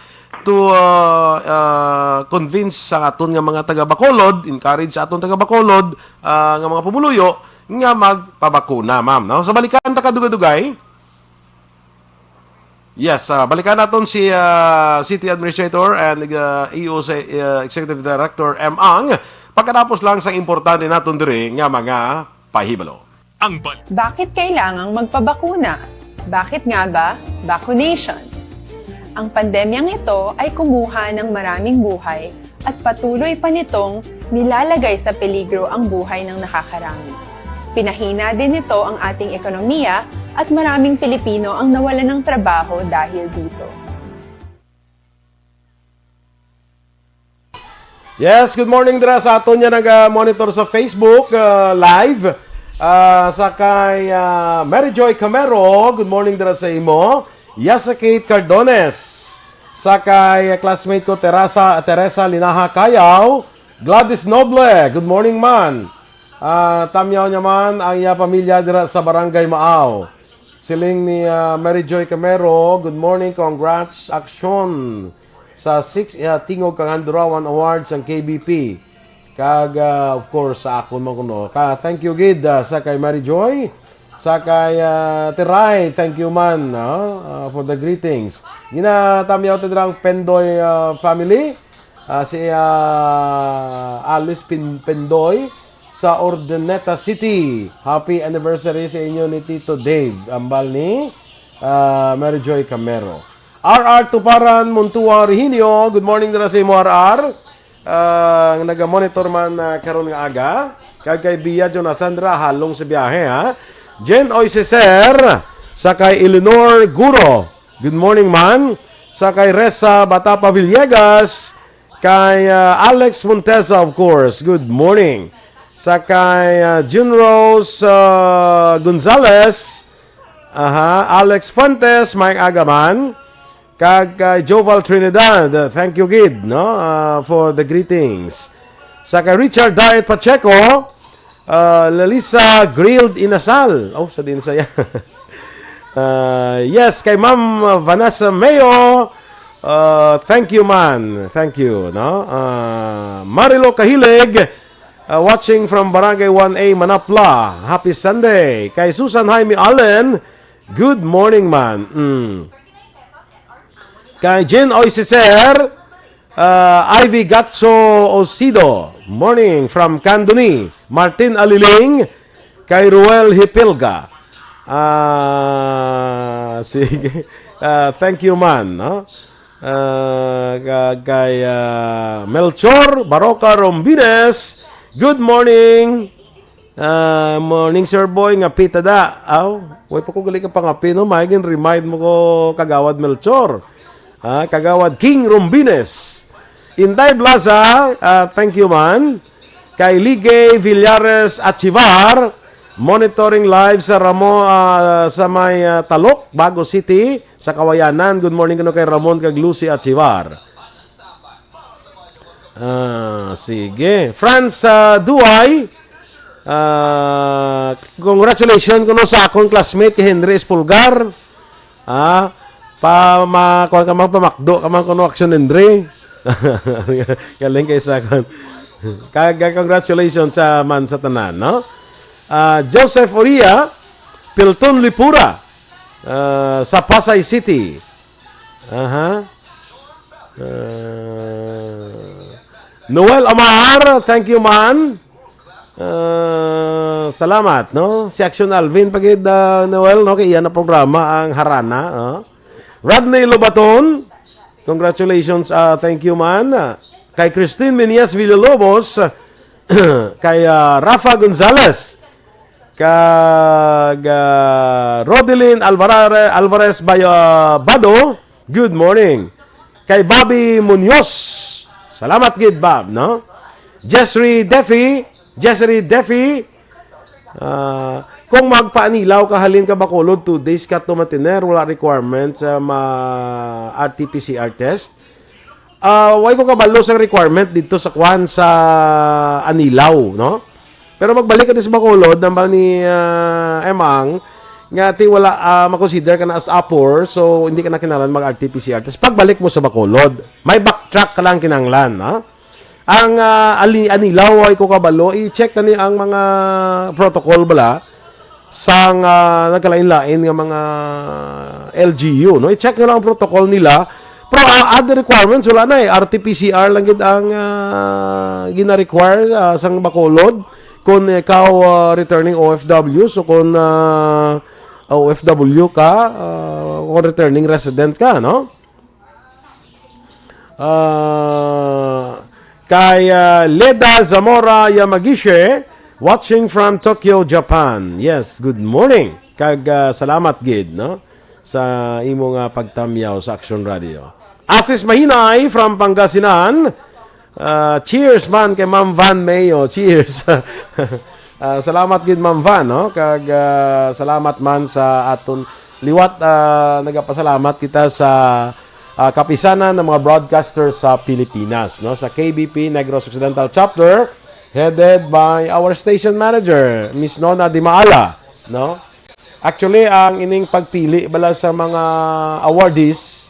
to, ah, ah, convince sa aton nga mga taga Bacolod, encourage sa aton taga Bacolod, ah, nga mga pumuluyo nga magpabakuna, ma'am, no? So, balikan ta ka dugay-dugay. Yes, ah, balikan naton si, ah, City Administrator and, ah, E O sa, ah, Executive Director M Ang. Pagkatapos lang sa importante naton diri nga mga pahibalo. Ang bal- Bakit kailangang magpabakuna? Bakit nga ba vaccination? Ang pandemyang ito ay kumuha ng maraming buhay at patuloy pa nitong nilalagay sa peligro ang buhay ng nakakarami. Pinahina din nito ang ating ekonomiya at maraming Pilipino ang nawalan ng trabaho dahil dito. Yes, good morning dira sa aton nga naga-monitor sa Facebook, ah, live. Ah, sa kay, ah, Mary Joy Camero, good morning dira sa imo. Yes, sa Kate Cardones. Sa kay, ah, classmate ko, Teresa, Teresa Linaha Cayaw. Gladys Noble, good morning man. Ah, tamyaw niya man ang iya pamilya dira sa Barangay Maaw. Siling ni, ah, Mary Joy Camero, "Good morning, congrats, action sa six, ah, Tingog kang Handurawan Awards ang K B P." Kag, ah, of course, sa akon man kuno. Ka, thank you gid, ah, sa kay Mary Joy, sa kay, ah, Teray, thank you man, ah, ah, for the greetings. Ginatamyaw ta dira ang Pendoy, ah, family. Ah, si, ah, Alice Pin-, Pendoy sa Urdaneta City. Happy anniversary sa inyo ni Tito Dave. Ambal ni, ah, Mary Joy Camero. R R Tuparan Montua Reginio, good morning dira sa imo, R R. ah, nga naga-monitor man, ah, karon nga aga. Kag kay Bia Jonathan dira, halong sa biyahe, ha. Jen Oy Ceser, sa kay Eleanor Guro. Good morning, man. Sa kay Reza Batapa Villegas, kay, ah, Alex Monteza, of course. Good morning. Sa kay, ah, June Rose, ah, Gonzalez, aha, Alex Fuentes, Mike Agaman, kag kay Joval Trinidad. Uh, thank you gid, no, uh, for the greetings. Sa kay Richard Diet Pacheco, uh, Lalisa Grilled Inasal. Oh, sa din saya. Uh, yes, kay Ma'am Vanessa Mayo, uh, thank you, man. Thank you, no? Uh, Marilo Kahilig, uh, watching from Barangay one A, Manapla. Happy Sunday. Kay Susan Jaime Allen, good morning, man. Mm. Kay Jean Oy Ceser, uh, Ivy Gatso Osido, morning from Candoni. Martin Aliling, kay Ruel Hipilga. Ah, sige. Ah, thank you, man, no? Ah, ka-, kay, ah, Melchor Baroka Rombines, good morning. Ah, morning, Sir Boy, nga pita da. Aw, way pa ko gali ka pangapi, no? May gin-remind mo ko, Kagawad Melchor. Ah, Kagawad King Rombines. Inday Blaza, ah, thank you, man. Kay Ligay Villares Achivar, monitoring live sa Ramo, ah, sa may, ah, Talok, Bago City, sa Kawayanan. Good morning kuno kay Ramon kag Lucy Achivar. Ah, sige. Franz, ah, Duay, ah, congratulations kuno sa akong classmate kay Henry Espulgar. Ah, pa ma-, kuwan ka man, pamakdo ka man kuno action, Henry. Galing kay sa kuwan. Kag, congratulations sa man sa tanan, no? Ah, Joseph Oria, Pilton Lipura, ah, sa Pasay City. Aha. Ah, Noel Amar, thank you, man. Ah, salamat, no? Si Action Alvin, pagid, ah, Noel, no? Kay iya na programa ang Harana, ah. Rodney Lobaton, congratulations, ah, thank you, man. Ah, kay Christine Menias Villalobos, kay, ah, Rafa Gonzalez, kag, ah, Rodelyn Alvarare-, Alvarez Bay-, ah, Bado, good morning. Kay Bobby Munoz, salamat gid, Bob, no? Jessry Defi, Jessry Defi, ah, kung magpaanilaw ka halin ka Bacolod, two days ka to matiner, wala requirement sa ma-, R T P C R test. Ah, way ko kabalo sang requirement didto sa kwan sa Anilao, no? Pero magbalik ka sa Bacolod, nambal ni, ah, Emang, nga ti wala, ah, makonsider ka na as upper, so hindi ka na kinahanglan mag-R T P C R test. Pagbalik mo sa Bacolod, may backtrack ka lang kinahanglan, ha? Ang, ah, ali-, Anilao, way ko kabalo, i-check na ni ang mga protocol bala sang, ah, nagkalain-lain nga mga L G U, no? I-check nyo lang ang protocol nila. Pero, ah, other requirements, wala na eh. R T P C R lang gid ang, ah, gina-require, ah, sang Bacolod. Kung ikaw, ah, returning O F W, so kung, ah, O F W ka, ah, kung returning resident ka, no? Ah, kay, ah, Leda Zamora Yamagishi, watching from Tokyo, Japan. Yes, good morning. Kag, ah, salamat gid, no, sa imo nga pagtamyaw sa Action Radio. Asis Mahinay from Pangasinan. Ah, cheers man kay Ma'am Van Mayo. Cheers. Ah, salamat gid, Ma'am Van, no? Kag, ah, salamat man sa aton liwat, ah, nagapasalamat kita sa, ah, Kapisanan ng mga Broadcasters sa Pilipinas, no? Sa K B P Negros Occidental Chapter, headed by our station manager, Miss Nona Dimaala, no? Actually, ang ining pagpili bala sa mga awardees,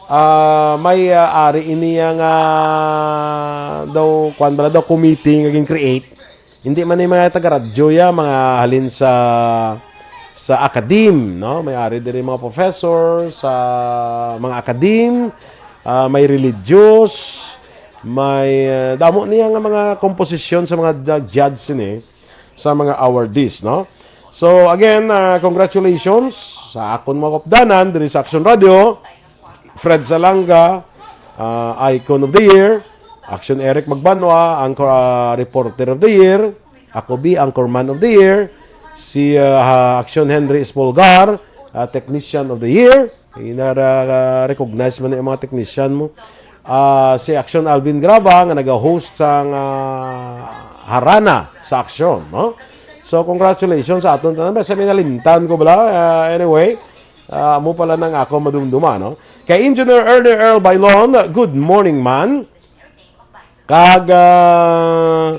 ah, may, ah, ari ini nga daw, kwan bala daw, committee nga gin-create. Hindi man ni mga taga-radyo ya, mga halin sa, sa academe, no? May ari diri mga professor sa mga academe, ah, may religious, may, ah, damo niya nga mga komposisyon sa mga judge sini, sa mga awardees, no? So, again, ah, congratulations sa akon mga kupdanan diri sa Action Radio. Fred Salanga, ah, Icon of the Year. Action Eric Magbanwa, anchor, ah, reporter of the year. Ako B, anchorman of the year. Si, ah, Action Henry Espolgar, ah, technician of the year. Inara-recognize man ang mga technician mo. Ah, si Action Alvin Graba nga naga-host sang, ah, Harana sa Action, no? So, congratulations sa aton tanan. Basta may nalimtan ko bala. Ah, anyway, ah, amo pala nang ako madumduma, no? Kay Engineer Ernie Earl Bailon, good morning, man. Kag, ah,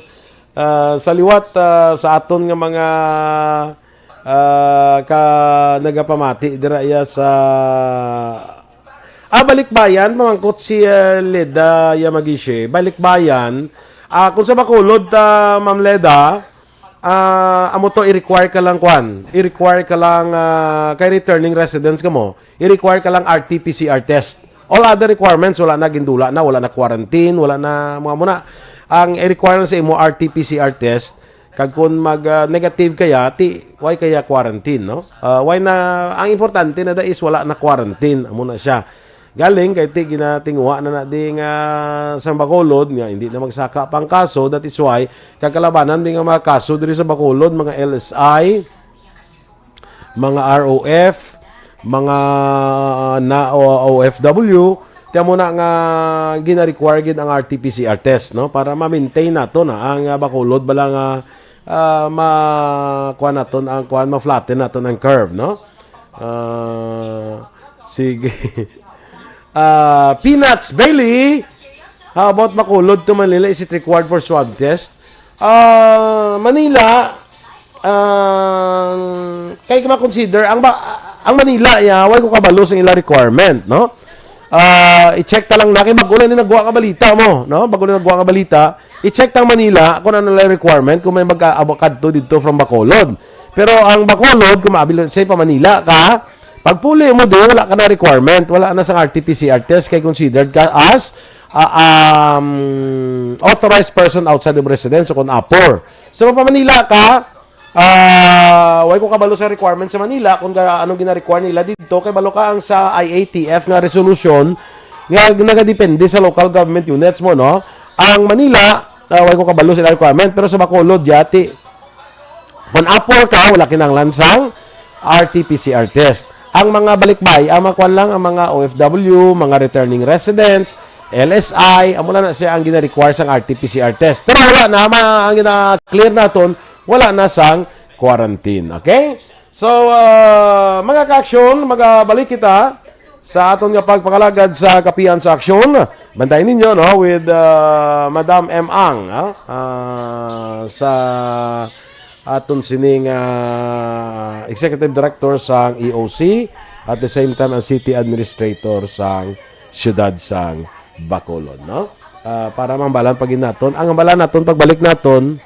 ah, sa liwat, ah, sa aton nga mga, ah, ka nagapamati dira iya sa, ah, Balikbayan, mamangkot si, ah, Leda Yamagishi. Balikbayan, ah, kung sa Bacolod, ah, Ma'am Leda, ah, amo to, i-require ka lang, kwan. I-require ka lang, ah, kay returning residents ka mo, i-require ka lang R T P C R test. All other requirements, wala na, gindula na, wala na quarantine, wala na mga muna. Ang i-require lang sa imo, R T P C R test. Kag kung mag, ah, negative kaya, ti, why kaya quarantine, no? Ah, why na, ang importante na da is wala na quarantine, amo na siya. Galing kay ti ginatinguha na na di nga sa Bacolod nga hindi na magsaka pang kaso, that is why kagkalabanan mi nga mga kaso diri sa Bacolod, mga L S I, mga R O F, mga na o, O F W, ti amo na nga gina-require gid ang R T P C R test, no, para ma-maintain nato na ang, ah, Bacolod bala nga, ah, ma kuan naton ang kuan, ma-flatten naton ang curve, no? Ah, sige. Ah, Peanuts Bailey, how about Bacolod to Manila? Is it required for swab test? Ah, Manila, ah, kay ma-consider ang ba, ang Manila ya, way ko kabalo sa ila requirement, no? Ah, i-check ta lang na kay bago lang ni nagwa ka balita mo, no? Bago lang nagwa ka balita, i-check tang Manila kung ano lang requirement kung may magka-, abo-, kadto dito from Bacolod. Pero ang Bacolod, kung maabil, say pa Manila ka, pagpuli mo di, wala ka na requirement, wala na sa R T P C R test kay considered ka as, ah, um, authorized person outside of residence o kung apor. So, pa Manila ka, ah, way ko kabalo sa requirement sa Manila kung ga-, anong gina-require nila dito, kay balo ka ang sa I A T F nga resolution nga nagadepende sa local government units mo, no? Ang Manila, ah, way ko kabalo sa requirement, pero sa Bacolod, yati, kung apor ka, wala kinahanglan sang R T P C R test. Ang mga balikbay, ang mga kwan lang, ang mga O F W, mga returning residents, L S I, amo lang na siya ang gina-require sang R T P C R test. Pero wala na, ma-, ang gina-clear naton, wala na sang quarantine. Okay? So, ah, mga ka-aksyon, magabalik kita sa aton nga pagpangalagad sa Kapihan sa Aksyon. Bantayan ninyo, no, with, ah, Madam M Ang, ah, ah, sa aton sining, ah, Executive Director sang E O C, at the same time ang City Administrator sang siyudad sang Bacolod, no? Ah, para mambalan pa gid naton. Ang hambalan naton, pagbalik naton,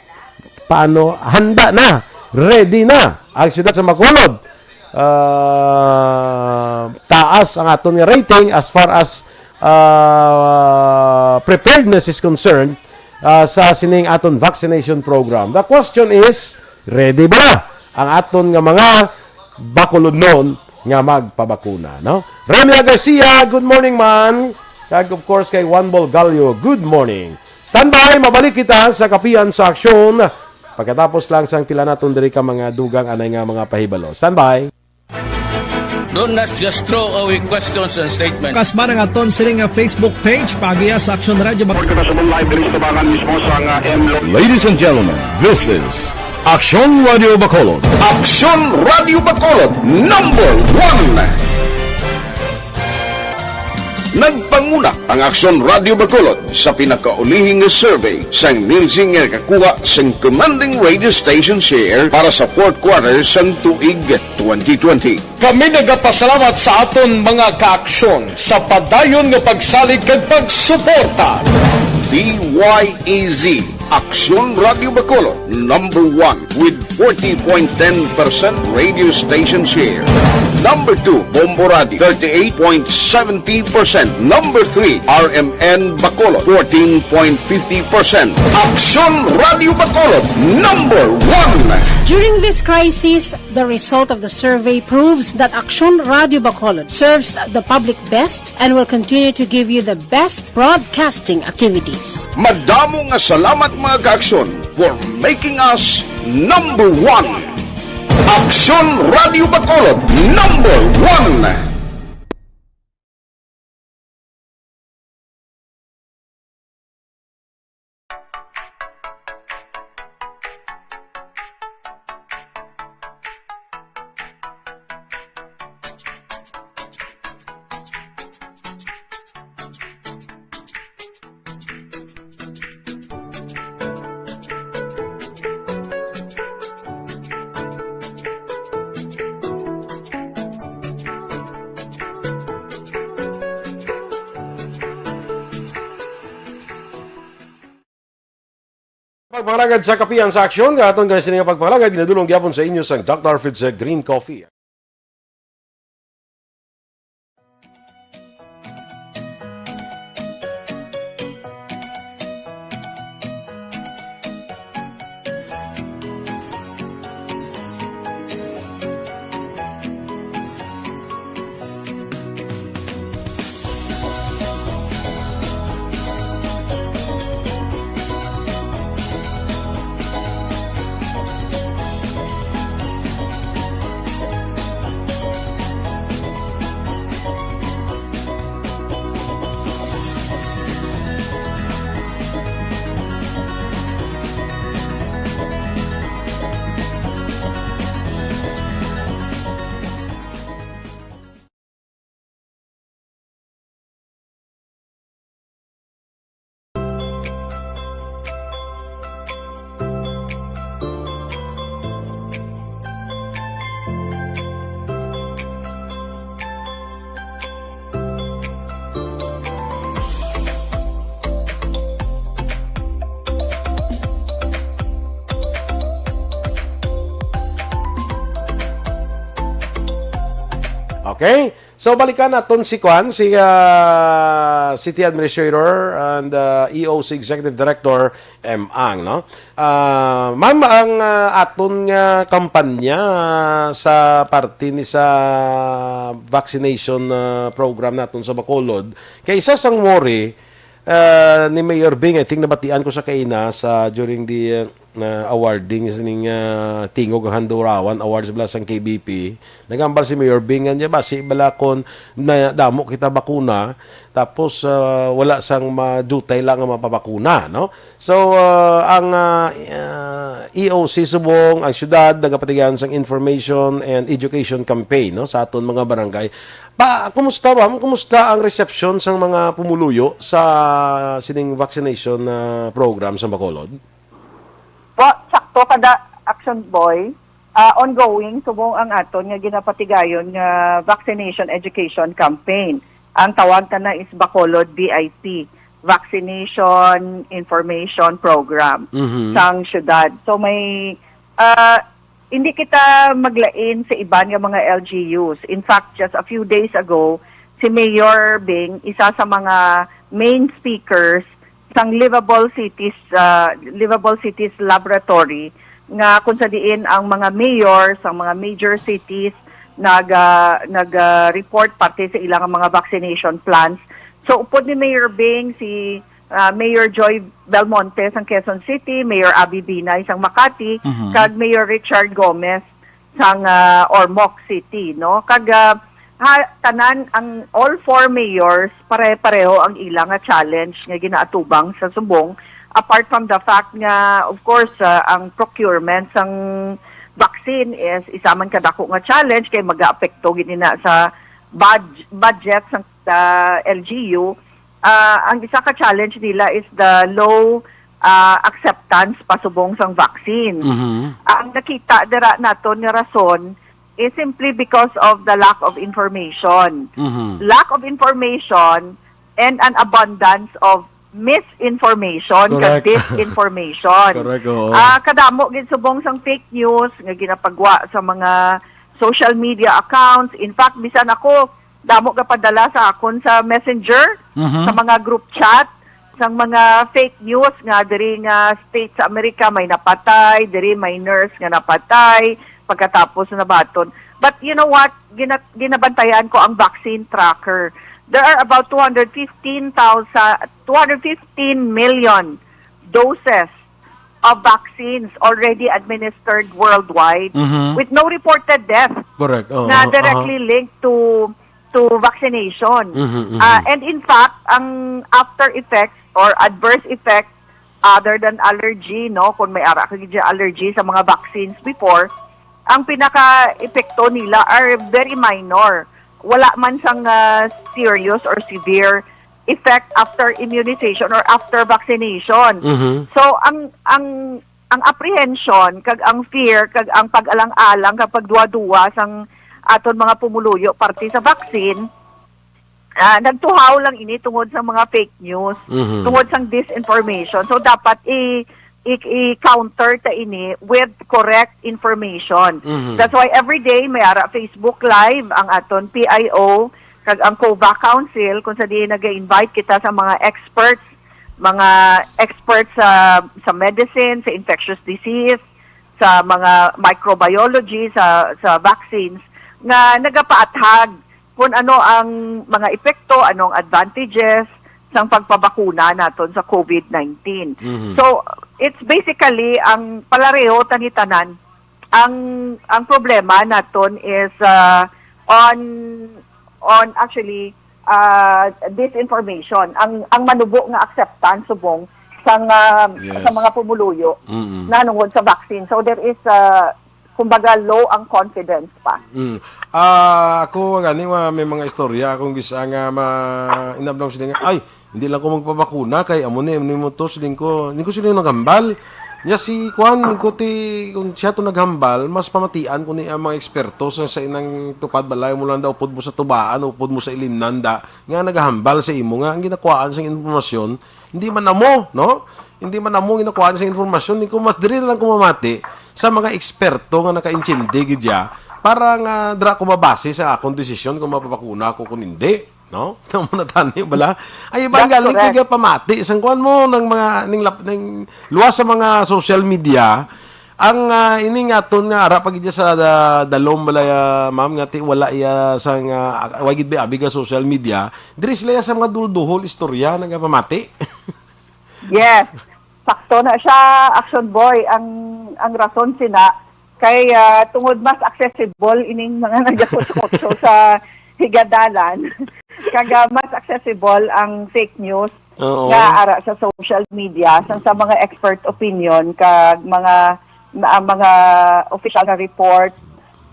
paano, handa na, ready na ang siyudad sa Bacolod. Ah, taas ang aton nga rating as far as, ah, preparedness is concerned, ah, sa sining aton vaccination program. The question is, ready ba ang aton nga mga Bacolodnon nga magpabakuna, no? Remia Garcia, good morning, man. Kag, of course, kay Juan Bolgallo, good morning. Standby, mabalik kita sa Kapihan sa Aksyon pagkatapos lang sang pila naton diri ka mga dugang anay nga mga pahibalo. Standby. Don't not just throw away questions and statements. Kasmara nga ton sini nga Facebook page, paagiya sa Aksyon Radio Bac-, Report ka sa live diri sa tabangan mismo sa nga M Lo- Ladies and gentlemen, this is Aksyon Radio Bacolod. Aksyon Radio Bacolod, number one. Nagpanguna ang Aksyon Radio Bacolod sa pinakaulihi nga survey sang Nielsen nga nakakuha sang commanding radio station share para sa fourth quarter sang tuig twenty twenty. Kami nagapasalamat sa aton mga kaaksyon sa padayon nga pagsalig kag pagsuporta. D Y E Z, Aksyon Radio Bacolod, number one with forty point ten percent radio station share. Number two, Bombo Radio, thirty-eight point seventy percent. Number three, R M N Bacolod, fourteen point fifty percent. Aksyon Radio Bacolod, number one. During this crisis, the result of the survey proves that Aksyon Radio Bacolod serves the public best and will continue to give you the best broadcasting activities. Madamo nga salamat, mga ka-Aksyon, for making us number one. Aksyon Radio Bacolod, number one. Pagpangalagad sa Kapihan sa Aksyon, nga aton gani sini nga pagpangalagad, ginadulong gyapon sa inyo sang Doctor Fitz Green Coffee. Okay? So, balikan naton si Kwan, si, ah, City Administrator and, ah, E O C Executive Director, M Ang, no? Ah, ma'am, ang, ah, aton nga kampanya sa parte ni sa vaccination, ah, program naton sa Bacolod, kay isa sang worry, ah, ni Mayor Bing, I think nabatian ko sa kaina sa during the, ah, na awarding sining, ah, Tingog ang Handurawan Awards bala sang K B P. Nagambal si Mayor Bing nga niya, basi bala kon na damo kita bakuna, tapos, ah, wala sang madutay lang nga mapabakuna, no? So, ah, ang, ah, ah, E O C subong, ang syudad, nagapatigayon sang information and education campaign, no, sa aton mga barangay. Pa, kumusta ba? Kumusta ang resepsyon sang mga pumuluyo sa sining vaccination, ah, program sa Bacolod? Po, sakto kada Action Boy, ah, ongoing subong ang aton nga ginapatigayon nga vaccination education campaign. Ang tawag kana is Bacolod V I P, Vaccination Information Program Mhm. sang syudad. So may, ah, hindi kita maglain sa iban nga mga L G Us. In fact, just a few days ago, si Mayor Bing, isa sa mga main speakers sang Livable Cities, ah, Livable Cities Laboratory, nga kung sa diin ang mga mayor sang mga major cities nag, ah, nag, ah, report parte sa ilang mga vaccination plans. So, upod ni Mayor Bing, si, ah, Mayor Joy Belmonte sang Quezon City, Mayor Abby Binay sang Makati, Mhm. kag Mayor Richard Gomez sang, ah, Ormoc City, no? Kag, ah, ha, tanan ang all four mayors, pare-pareho ang ila nga challenge nga ginaatubang sa subong, apart from the fact nga, of course, ah, ang procurement sang vaccine is isa man kadako nga challenge kay magaapekto gid ina sa budg-, budget sang, ah, L G U. Ah, ang isa ka challenge nila is the low, ah, acceptance pasubong sang vaccine. Mhm. Ang nakita dira naton nga rason is simply because of the lack of information. Mhm. Lack of information and an abundance of misinformation, kag Correct. disinformation. Correct, oo. Ah, kadamo gid subong sang fake news nga ginapagwa sa mga social media accounts. In fact, bisan ako, damo gapadala sa akon sa Messenger, Mhm. sa mga group chat, sang mga fake news nga diri nga state sa Amerika may napatay, diri may nurse nga napatay, pagkatapos nabaton. But you know what? Gina-, ginabantayan ko ang vaccine tracker. There are about two hundred fifteen thousand, two hundred fifteen million doses of vaccines already administered worldwide Mhm. with no reported death Correct. Oo, na aha. directly linked to to vaccination. Mhm, mhm. Ah, and in fact, ang after effects or adverse effects other than allergy, no, kung may ara ka gid allergy sa mga vaccines before, ang pinaka-epekto nila are very minor. Wala man sang, ah, serious or severe effect after immunization or after vaccination. Mhm. So, ang, ang, ang apprehension, kag ang fear, kag ang pag-alang-alang, kag pagduwa-duwa sang aton mga pumuluyo parte sa vaccine, ah, nagtuhaw lang ini tungod sa mga fake news, Mhm. tungod sang disinformation. So, dapat i-, i-, i-counter ta ini with correct information. Mhm. That's why every day may ara Facebook Live ang aton P I O kag ang COVA Council, kung sa diin naga-invite kita sa mga experts, mga experts sa, sa medicine, sa infectious disease, sa mga microbiology, sa, sa vaccines, nga nagapaathag kung ano ang mga epekto, anong advantages sang pagpabakuna naton sa covid nineteen. Mhm. So, it's basically ang palareho tani tanan. Ang, ang problema naton is, ah, on, on actually, ah, disinformation. Ang, ang manubo nga acceptance subong sang, ah, Yes. sa mga pumuluyo Mm-mm. nahanungod sa vaccine. So, there is, ah, kumbaga, low ang confidence pa. Mm. Ah, ako, gani, wa-, may mga istorya akong gisa nga ma-, inablang sila nga, "Ay, hindi lang ko magpabakuna kay amo ni, amo ni mo to," siling ko. Hindi ko sila naghambal. Nya si Kwan, ko ti, kung siya to naghambal, mas pamatian ko ni ang mga eksperto sa, sa inang tupad balay mo lang daw, upod mo sa tubaan, upod mo sa ilimnan da, nga naghambal sa imo nga ang ginakuhaan sang impormasyon, hindi man amo, no? Hindi man amo ginakuhaan sang impormasyon, ni ko mas diri na lang ko mamati sa mga eksperto nga nakaintindi gid ya, para nga dira ko mabase sa akong desisyon kung mapapakuna ako kung hindi. No? Tama na tani, bala? Ay, iba That's ang galing correct. Kaya pamati. Isang kuwan mo ng mga, ning, lap- ning luwas sa mga social media, ang ah, ining aton nga ara pa gid sa da, dalom bala ya, ma'am, nga ti wala iya sang ah, wa gid ba abi ka social media, diri sila ya sa mga dulduhol istorya nagapamati. Yes. Sakto na siya, Action Boy. Ang, ang rason sina, kay ah, tungod mas accessible ining mga nagakutso sa higadalan. Kag ah, mas accessible ang fake news Oo. nga ara sa social media, sang sa mga expert opinion, kag mga, ah, mga official nga report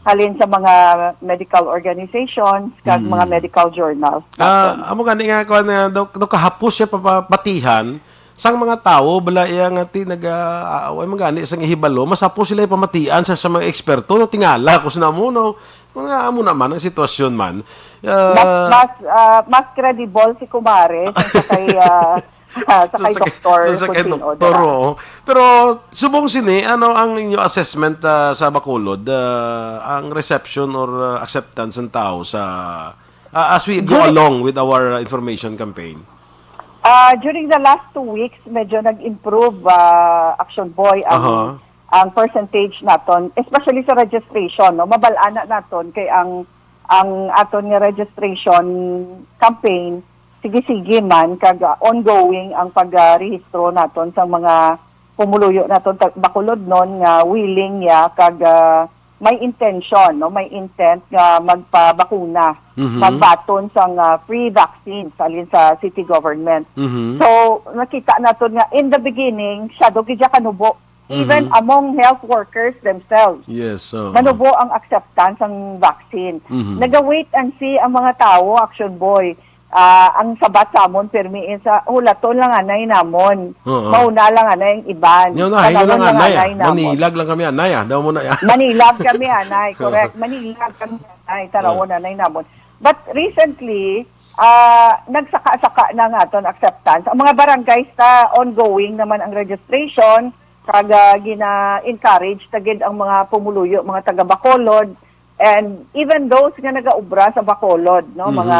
halin sa mga medical organizations, kag Mm. mga medical journals. Ah, amo gani nga kuan nga daw, daw kahapos siya papabatihan sang mga tawo bala iya nga ti naga aaway man gani sang ihibalo, mas hapos sila pamatian sa, sa mga eksperto, no, tingala ko sa namo, no, mga amo naman ang sitwasyon man. Ah, Mas, mas, ah, mas credible si Kumare sa kay, ah, sa kay Sa, sa kay, Doktor sa, sa kay Contin Doktor, Odara. Oo. Pero subong sini, ano ang inyo assessment ah, sa Bacolod, ah, ang reception or ah, acceptance ng tao sa ah, as we go During along with our ah, information campaign? Ah, during the last two weeks, medyo nag-improve, ah, Action Boy, ang, Aha. ang percentage naton, especially sa registration, no? Mabal-an na naton kay ang, ang aton nga registration campaign, sige-sige man, kag ah, ongoing ang pag-rehistro naton sa mga pumuluyo naton ta-, Bacolodnon nga willing ya kag ah, may intention, no, may intent nga magpabakuna, Mhm. magbaton sang ah, free vaccine sa, alin sa city government. Mhm. So, nakita naton nga in the beginning, siya do gid siya kanubo, even Mhm. among health workers themselves. Yes, oo. Manubo ang acceptance sang vaccine. Mhm. Naga-wait and see ang mga tawo, Action Boy. Ah, ang sabat sa amon, pirmi is, ah, hulaton lang anay namon. Oo. Mauna lang anay ang iban. Nga unahin nyo Tanawon lang lang anay, anay ah. namon. Manilag lang kami anay, ah. Daw mo na, ah. Manilag kami anay, correct. Manilag kami anay, tanawon Oo. anay namon. But recently, ah, nagsaka-saka na nga aton acceptance. Ang mga barangays ta, ongoing naman ang registration, kag, ah, gina-encourage ta gid ang mga pumuluyo, mga taga Bacolod, and even those nga nagaubra sa Bacolod, no, Mhm. mga,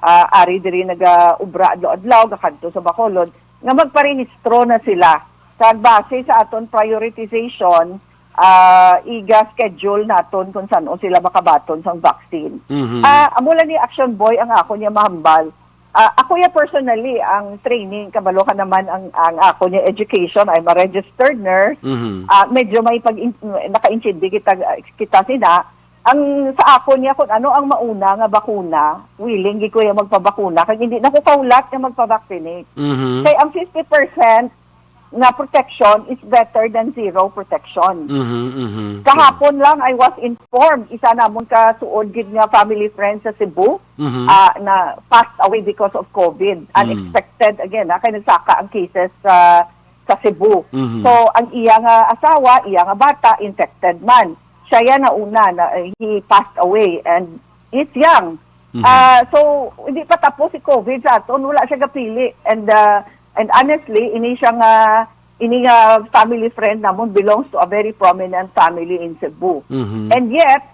ah, ari diri nagaubra adlaw-adlaw, gakadto sa Bacolod, nga magparehistro na sila. Kag base sa aton prioritization, ah, iga-schedule naton kung san-o sila makabaton sang vaccine. Mhm. Ah, amo lang ni Action Boy ang ako niya mahambal. Ah, ako ya personally, ang training, kabalo ka naman ang, ang ako niya education, I'm a registered nurse. Mhm. Ah, medyo may pag-, nakaintindi kita, kita sina. Ang sa ako niya, kung ano ang mauna nga bakuna, willing gid ko ya magpabakuna, kag hindi na ko kahulat nga magpa-vaccinate. Mhm. Kay ang fifty percent nga protection is better than zero protection. Mhm, mhm. Kahapon lang, I was informed, isa namon ka suod gid nga family friend sa Cebu, Mhm. ah, na passed away because of COVID. Mm. Unexpected again, ha, kay nagsaka ang cases sa, sa Cebu. Mhm. So, ang iya nga asawa, iya nga bata, infected man. Siya yan na una, na, eh, he passed away and he's young. Mhm. Ah, so, hindi pa tapos si COVID sa aton, wala siya gapili. And, ah, and honestly, ini siya nga, ini nga family friend namon belongs to a very prominent family in Cebu. Mhm. And yet,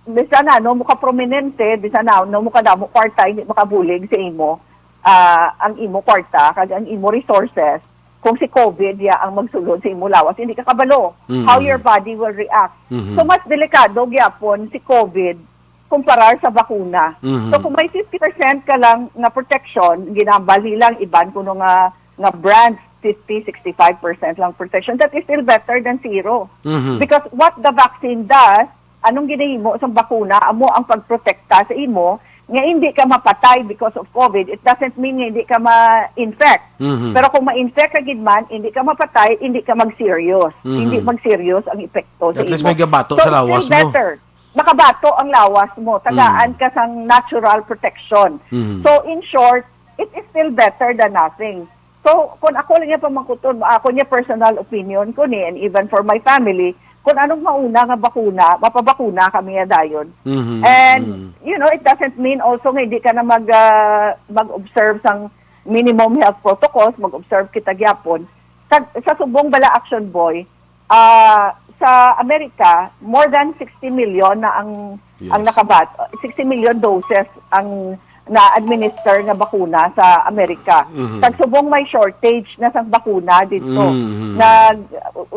bisan na, no, muka prominente, bisan na, no, muka damo kwarta, hindi makabulig sa imo, ah, ang imo kwarta, kag ang imo resources, kung si COVID ya ang magsulod sa imo lawas, hindi ka kabalo Mm. how your body will react. Mhm. So, mas delikado gyapon si COVID kumparar sa bakuna. Mhm. So, kung may fifty percent ka lang nga protection, ginambal nilang iban kuno nga, nga brands, fifty, sixty-five percent lang protection, that is still better than zero. Mhm. Because what the vaccine does, anong ginahimo sang bakuna, amo ang pagprotekta sa imo nga hindi ka mapatay because of COVID. It doesn't mean nga hindi ka ma-infect. Mhm. Pero kung ma-infect ka gid man, hindi ka mapatay, hindi ka mag-serious. Mhm. Hindi mag-serious ang epekto sa At least imo. may gabato So, sa it's lawas still mo. better. Nakabato ang lawas mo. Tagaan Mm. ka sang natural protection. Mhm. So, in short, it is still better than nothing. So, kung ako lang yung pamangkuton mo, ako niya personal opinion ko ni, and even for my family, kung anong mauna nga bakuna, mapabakuna kami nga dayon. Mhm. And, Mhm. you know, it doesn't mean also nga hindi ka na mag, ah, mag-observe sang minimum health protocols, mag-observe kita gyapon. Sa, sa subong bala, Action Boy, ah, sa Amerika, more than sixty million na ang, Yes. ang nakabat-, sixty million doses ang na-administer nga bakuna sa Amerika. Mhm. Kag subong may shortage na sang bakuna dito. Mhm. Nag-,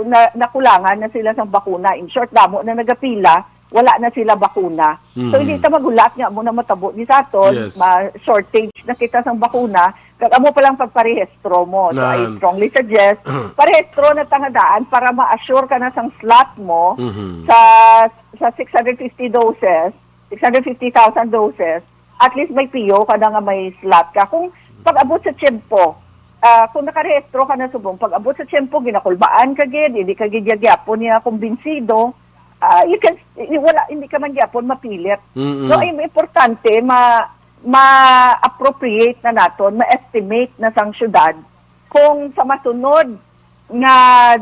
na, nakulangan na sila sang bakuna. In short, damo na nagapila, wala na sila bakuna. So, Mhm. hindi ta magulat nga amo na matabo ni sa aton, Yes. ma-shortage na kita sang bakuna, kag amo pa lang pagparehistro mo. So, I Nan. strongly suggest, parehistro na ta nga daan para ma-assure ka na sang slot mo Mhm. sa, sa six hundred fifty doses, six hundred fifty thousand doses, at least may P O ka na nga may slot ka. Kung pag-abot sa tiyempo, ah, kung nakarehistro ka na subong, pag-abot sa tiyempo, ginakulbaan ka gid, hindi ka gid gyapon niya kumbinsido, ah, you can, wala, hindi ka man gyapon mapilit. Mm-mm. So, im-, importante, ma-, ma-appropriate na naton, ma-estimate na sang syudad kung sa masunod nga,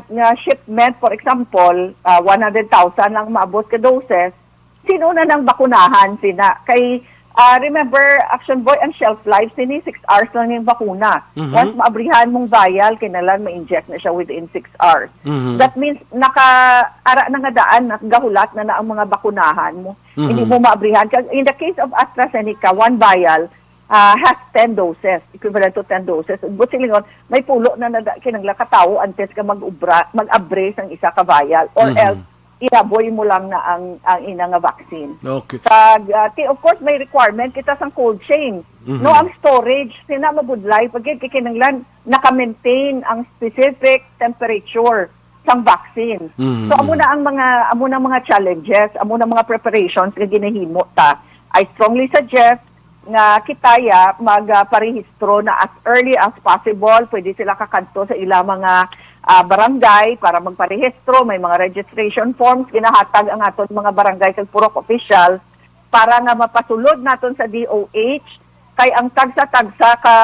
nga shipment, for example, ah, one hundred thousand lang maabot ka doses, sino na nang bakunahan sina? Kay, ah, remember, Action Boy, ang shelf life sini, six hours lang yung bakuna. Mhm. Once maabrihan mong vial, kinahanglan ma-inject na siya within six hours. Mhm. That means, naka-, ara na nga daan, nagahulat na na ang mga bakunahan mo. Mhm. Hindi mo maabrihan. Kag in the case of AstraZeneca, one vial, ah, has ten doses, equivalent to ten doses. But silingon, may pulo na nada-, kinangla ka tawo antes ka mag-ubra, mag-abre sang isa ka vial. Or Mhm. else, ihaboy mo lang na ang, ang ina nga vaccine. Okay. Kag, ah, ti-, of course, may requirement kita sang cold chain. Mhm. No, ang storage, sina mabudlay, pag kinanglan, naka-maintain ang specific temperature sang vaccine. Mhm. So, amo na ang mga, amo na ang mga challenges, amo na ang mga preparations nga ginahimo ta. I strongly suggest nga kita ya mag, ah, parehistro na as early as possible. Pwede sila kakadto sa ila mga, ah, barangay para magparehistro. May mga registration forms ginahatag ang aton mga barangay kag purok official para nga mapasulod naton sa D O H, kay ang tagsa-tagsa ka,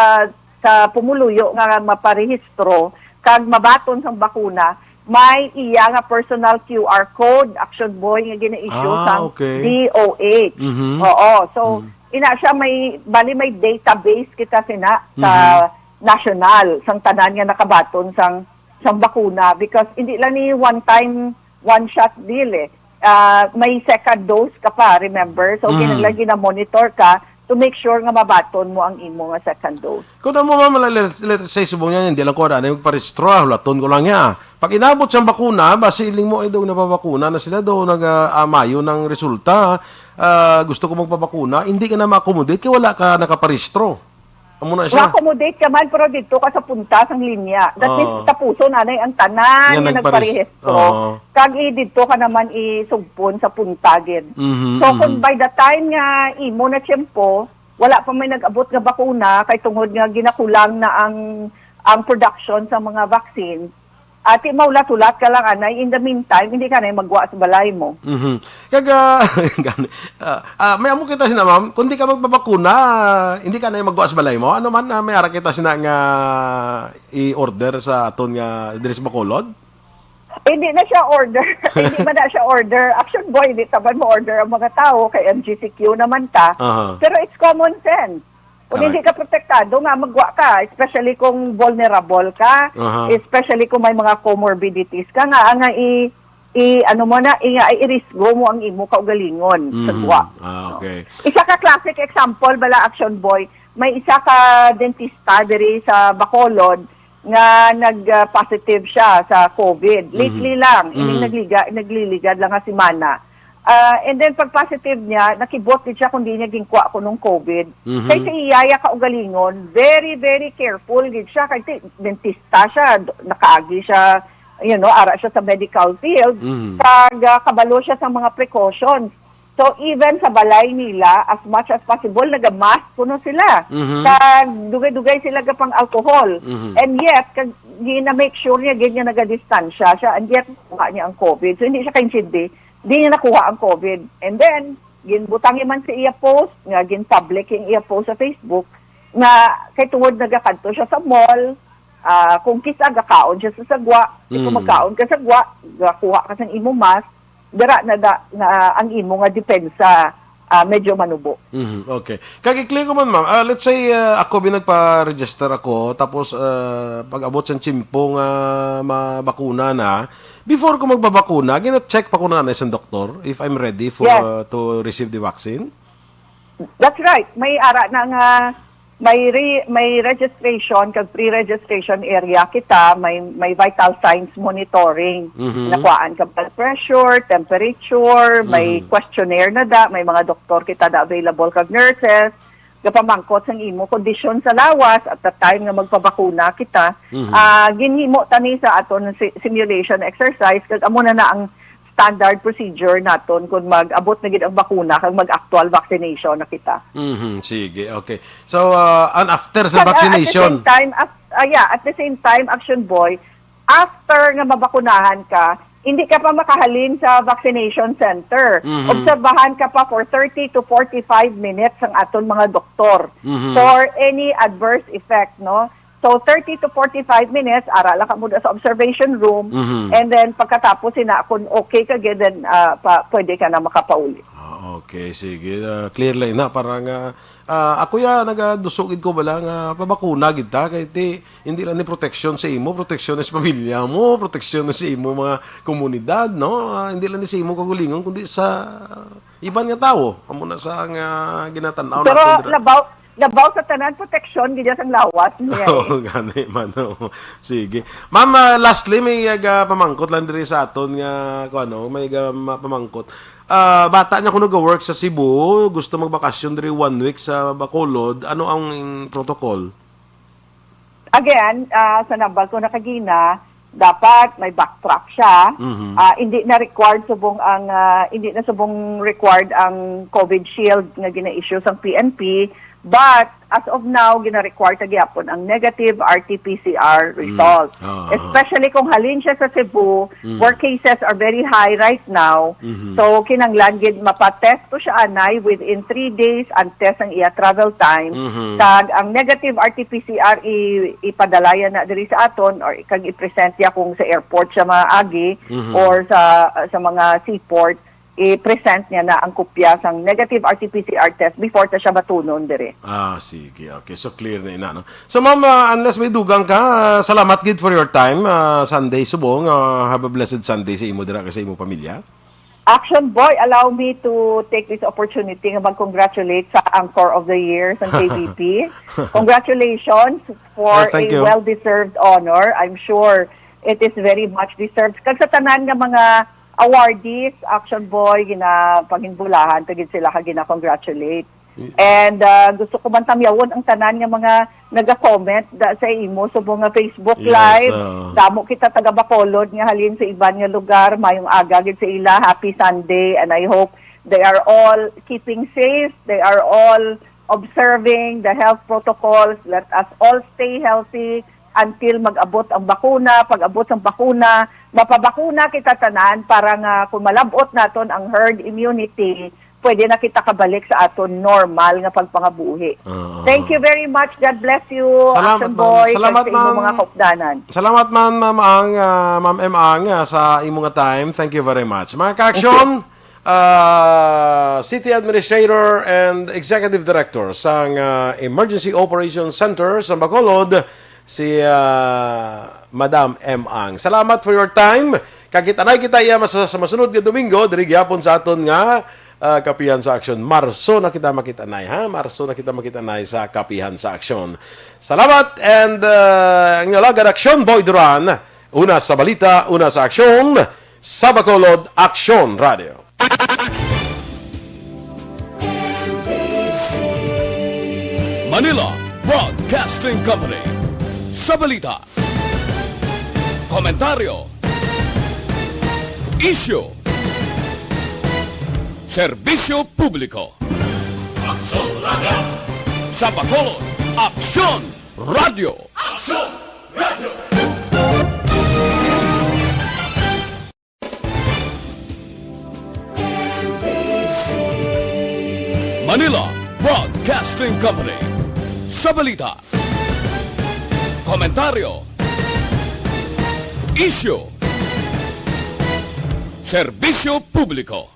ka pumuluyo nga maparehistro kag mabaton sang bakuna, may iya nga personal Q R code, Action Boy, nga gina-issue Ah, sang okay. D O H. Mhm. Oo. So, Mm. ina siya may, bali may database kita sina sa Mhm. national, sang tanan nga nakabaton sang, sang bakuna, because hindi lang ni one time, one shot deal eh. Ah, may second dose ka pa, remember? So, Mhm. kinahanglan gina-monitor ka to make sure nga mabaton mo ang imo nga second dose. Kung amo, ma'am, let, let's say, subong niya, hindi lang ko na magparehistro, ah, hulaton ko lang niya. Pag inabot siyang bakuna, basi iling mo, ay daw nababakuna na sila daw, nag-amayo ng resulta, ah, gusto ko magpabakuna, hindi ka na ma-accommodate kay wala ka nakaparehistro. Amo na siya. Ma-accommodate ka man, pero didto ka sa punta sang linya. That means, Oo. tapuson anay ang tanan Nga nga nagpares-, nagparehistro. Oo. Kag i-, didto ka naman isugpon sa punta gid. Mhm, So, kung mhm. by the time nga imo na tiyempo, wala pa may nag-abot nga bakuna, kay tungod nga ginakulang na ang, ang production sa mga vaccine, ati maulat-ulat ka lang, anay. In the meantime, hindi ka na magwa sa balay mo. Mhm. Kag, ah, gani, ah, ah, may amo kita sina, ma'am, kung di ka magpabakuna, hindi ka na magwa sa balay mo. Ano man, ah, may ara kita sina nga i-order sa aton nga diri sa Bacolod? Hindi na siya order. Hindi man na siya order. Action Boy, hindi taban mo order ang mga tao kay M G C Q naman ta. Aha. Pero it's common sense. Kung Correct. hindi ka protektado nga magwa ka, especially kung vulnerable ka, Aha. especially kung may mga comorbidities ka, nga, nga i, i, ano mo na, i, nga i-risgo mo ang imo kaugalingon sa Mhm. gwa. Ah, No? okay. Isa ka classic example, bala, Action Boy, may isa ka dentista diri sa Bacolod nga nag, ah, positive siya sa COVID. Mhm. Lately lang, ining Mhm. nagliga-, nagliligad lang nga semana. Ah, and then, pag positive niya, nakibot gid siya kung di niya ginkwa kunong COVID. Mhm. Kay sa iya, iya kaugalingon, very, very careful gid siya. Kay ti-, dentista siya, d-, nakaagi siya, you know, ara siya sa medical field. Mhm. Kag, ah, kabalo siya sa mga precautions. So, even sa balay nila, as much as possible, naga-mask kuno sila. Mhm. Kag dugay-dugay sila gapang alcohol. Mhm. And yet, kag, gina-make sure niya, gid niya nagadistansya siya. And yet, nakuha niya ang COVID. So, hindi siya kaintindi. Di niya nakuha ang COVID. And then, ginbutang man sa iya post, nga gin-public ang iya post sa Facebook, nga kay tungod nagakadto siya sa mall, ah, kung kis-a gakaon siya sa sagwa, kung Mm. magkaon ka sagwa, gakuha ka sang imo mask, dira na da, na ang imo nga depensa, ah, medyo manubo. Mhm, okay. Kag i-clear ko man, ma'am. Ah, let's say, ah, ako bi nagpa-register ako, tapos, ah, pag-abot sang tiyempo nga mabakuna na, before ko magbabakuna, gina-check pa ko na sa doktor if I'm ready for, Yes. ah, to receive the vaccine? That's right. May ara na nga, may re-, may registration kag pre-registration area kita, may, may vital signs monitoring. Mhm. Nakuhaan ka blood pressure, temperature, may Mhm. questionnaire na da, may mga doktor kita da available kag nurses. Gapamangkot sang imo kondisyon sa lawas at the time nga magpabakuna kita. Mhm. Ah, ginhimo tani sa aton si-, simulation exercise, kag amo na na ang standard procedure naton kung mag-abot na gid ang bakuna kag mag-actual vaccination na kita. Mhm, sige, okay. So, ah, and after sa Kag, ah, at the vaccination? same time, af-, ah, yeah, at the same time, Action Boy, after nga mabakunahan ka, hindi ka pa makahalin sa vaccination center. Mhm. Obserbahan ka pa for thirty to forty-five minutes ang aton mga doktor Mhm. for any adverse effect, no? So, thirty to forty-five minutes, ara lang ka muna sa observation room, Mhm. and then pagkatapos sina, kung okay ka gid, then, ah, pa, pwede ka na makapauli. Ah, okay, sige. Ah, clear lang na. Para nga, ah, ako ya, nagadusog gid ko bala nga pabakuna gid ta. Kay ti, hindi lang ni proteksyon sa imo, proteksyon sa pamilya mo, proteksyon sa imo mga komunidad, no? Ah, hindi lang ni sa imo kaugalingon, kundi sa iban nga tawo. Amo na sa nga ginatan-aw Pero naton dira. labaw, labaw sa tanan, proteksyon gid sang lawas niya, eh. Oo, gani man, oo. Sige. Ma'am, ah, lastly, may, ah, pamangkot lang diri sa aton nga, kung ano, may, ah, ma-, pamangkot. Ah, bata niya kung nag-work sa Cebu, gusto magbakasyon diri one week sa Bacolod, ano ang protocol? Again, ah, sa nambal ko na kagina, dapat may backtrack siya. Mhm. Ah, hindi na required subong ang, ah, hindi na subong required ang COVID shield nga gina-issue sang P N P, But as of now, gina-require ta gyapon ang negative R T P C R result. Ah, ah. Especially kung halin siya sa Cebu, Mm. where cases are very high right now. Mhm. So, kinahanglan gid mapa-test to siya anay within three days ang test ang iya travel time. Mhm. Kag ang negative R T P C R i-, ipadalayan na diri sa aton or kag i-present niya kung sa airport siya maagi Mhm. or sa, sa mga seaport, i-present niya na ang kopya sang negative R T P C R test before ta siya batunon diri. Ah, sige. Okay. So, clear na ina, no? So, ma'am, ah, unless may dugang ka, ah, salamat gid for your time. Ah, Sunday subong. Ah, have a blessed Sunday sa imo dira kag sa imo pamilya. Action Boy, allow me to take this opportunity nga mag-congratulate sa Anchor of the Year sa K B P. Congratulations for Ah, thank a you. well-deserved honor. I'm sure it is very much deserved. Kag sa tanan nga mga awardees, Action Boy, ginapanginbulahan ta gid sila kag gina-congratulate. Y- And, ah, gusto ko man tamyawon ang tanan nga mga naga-comment da, sa imo subong nga Facebook Yes, Live. oo. Damo kita taga Bacolod nga halin sa iban nga lugar. Mayong aga gid sa ila. Happy Sunday, and I hope they are all keeping safe. They are all observing the health protocols. Let us all stay healthy until mag-abot ang bakuna. Pag-abot ang bakuna, mapabakuna kita tanan para nga kung malab-ot naton ang herd immunity, pwede na kita kabalik sa aton normal nga pagpangabuhi. Oo. Thank you very much. God bless you, Salamat, Action ma'am. Boy, kag Salamat, sa imong ma'am. mga kaupdanan. Salamat man, Ma'am Ang, ah, Ma'am M Ang, ah, sa imo nga time. Thank you very much. Mga ka-action, ah, City Administrator and Executive Director sang, ah, Emergency Operations Center sa Bacolod, si, ah, Madam M Ang. Salamat for your time. Kag kita-anay kita iya mas-, sa masunod nga Domingo, diri gyapon sa aton nga, ah, Kapihan sa Aksyon. Marso na kita makita-anay, ha? Marso na kita makita-anay sa Kapihan sa Aksyon. Salamat and, ah, ang alagad Aksyon Boy Duran. Una sa balita, una sa aksyon, sa Bacolod Aksyon Radio. Manila Broadcasting Company. Sa balita, komentaryo, isyu, serbisyo publiko. Aksyon Radio. Sa Bacolod, Aksyon Radio. Aksyon Radio. Manila Broadcasting Company. Sa balita, komentaryo, isyu, serbisyo publiko.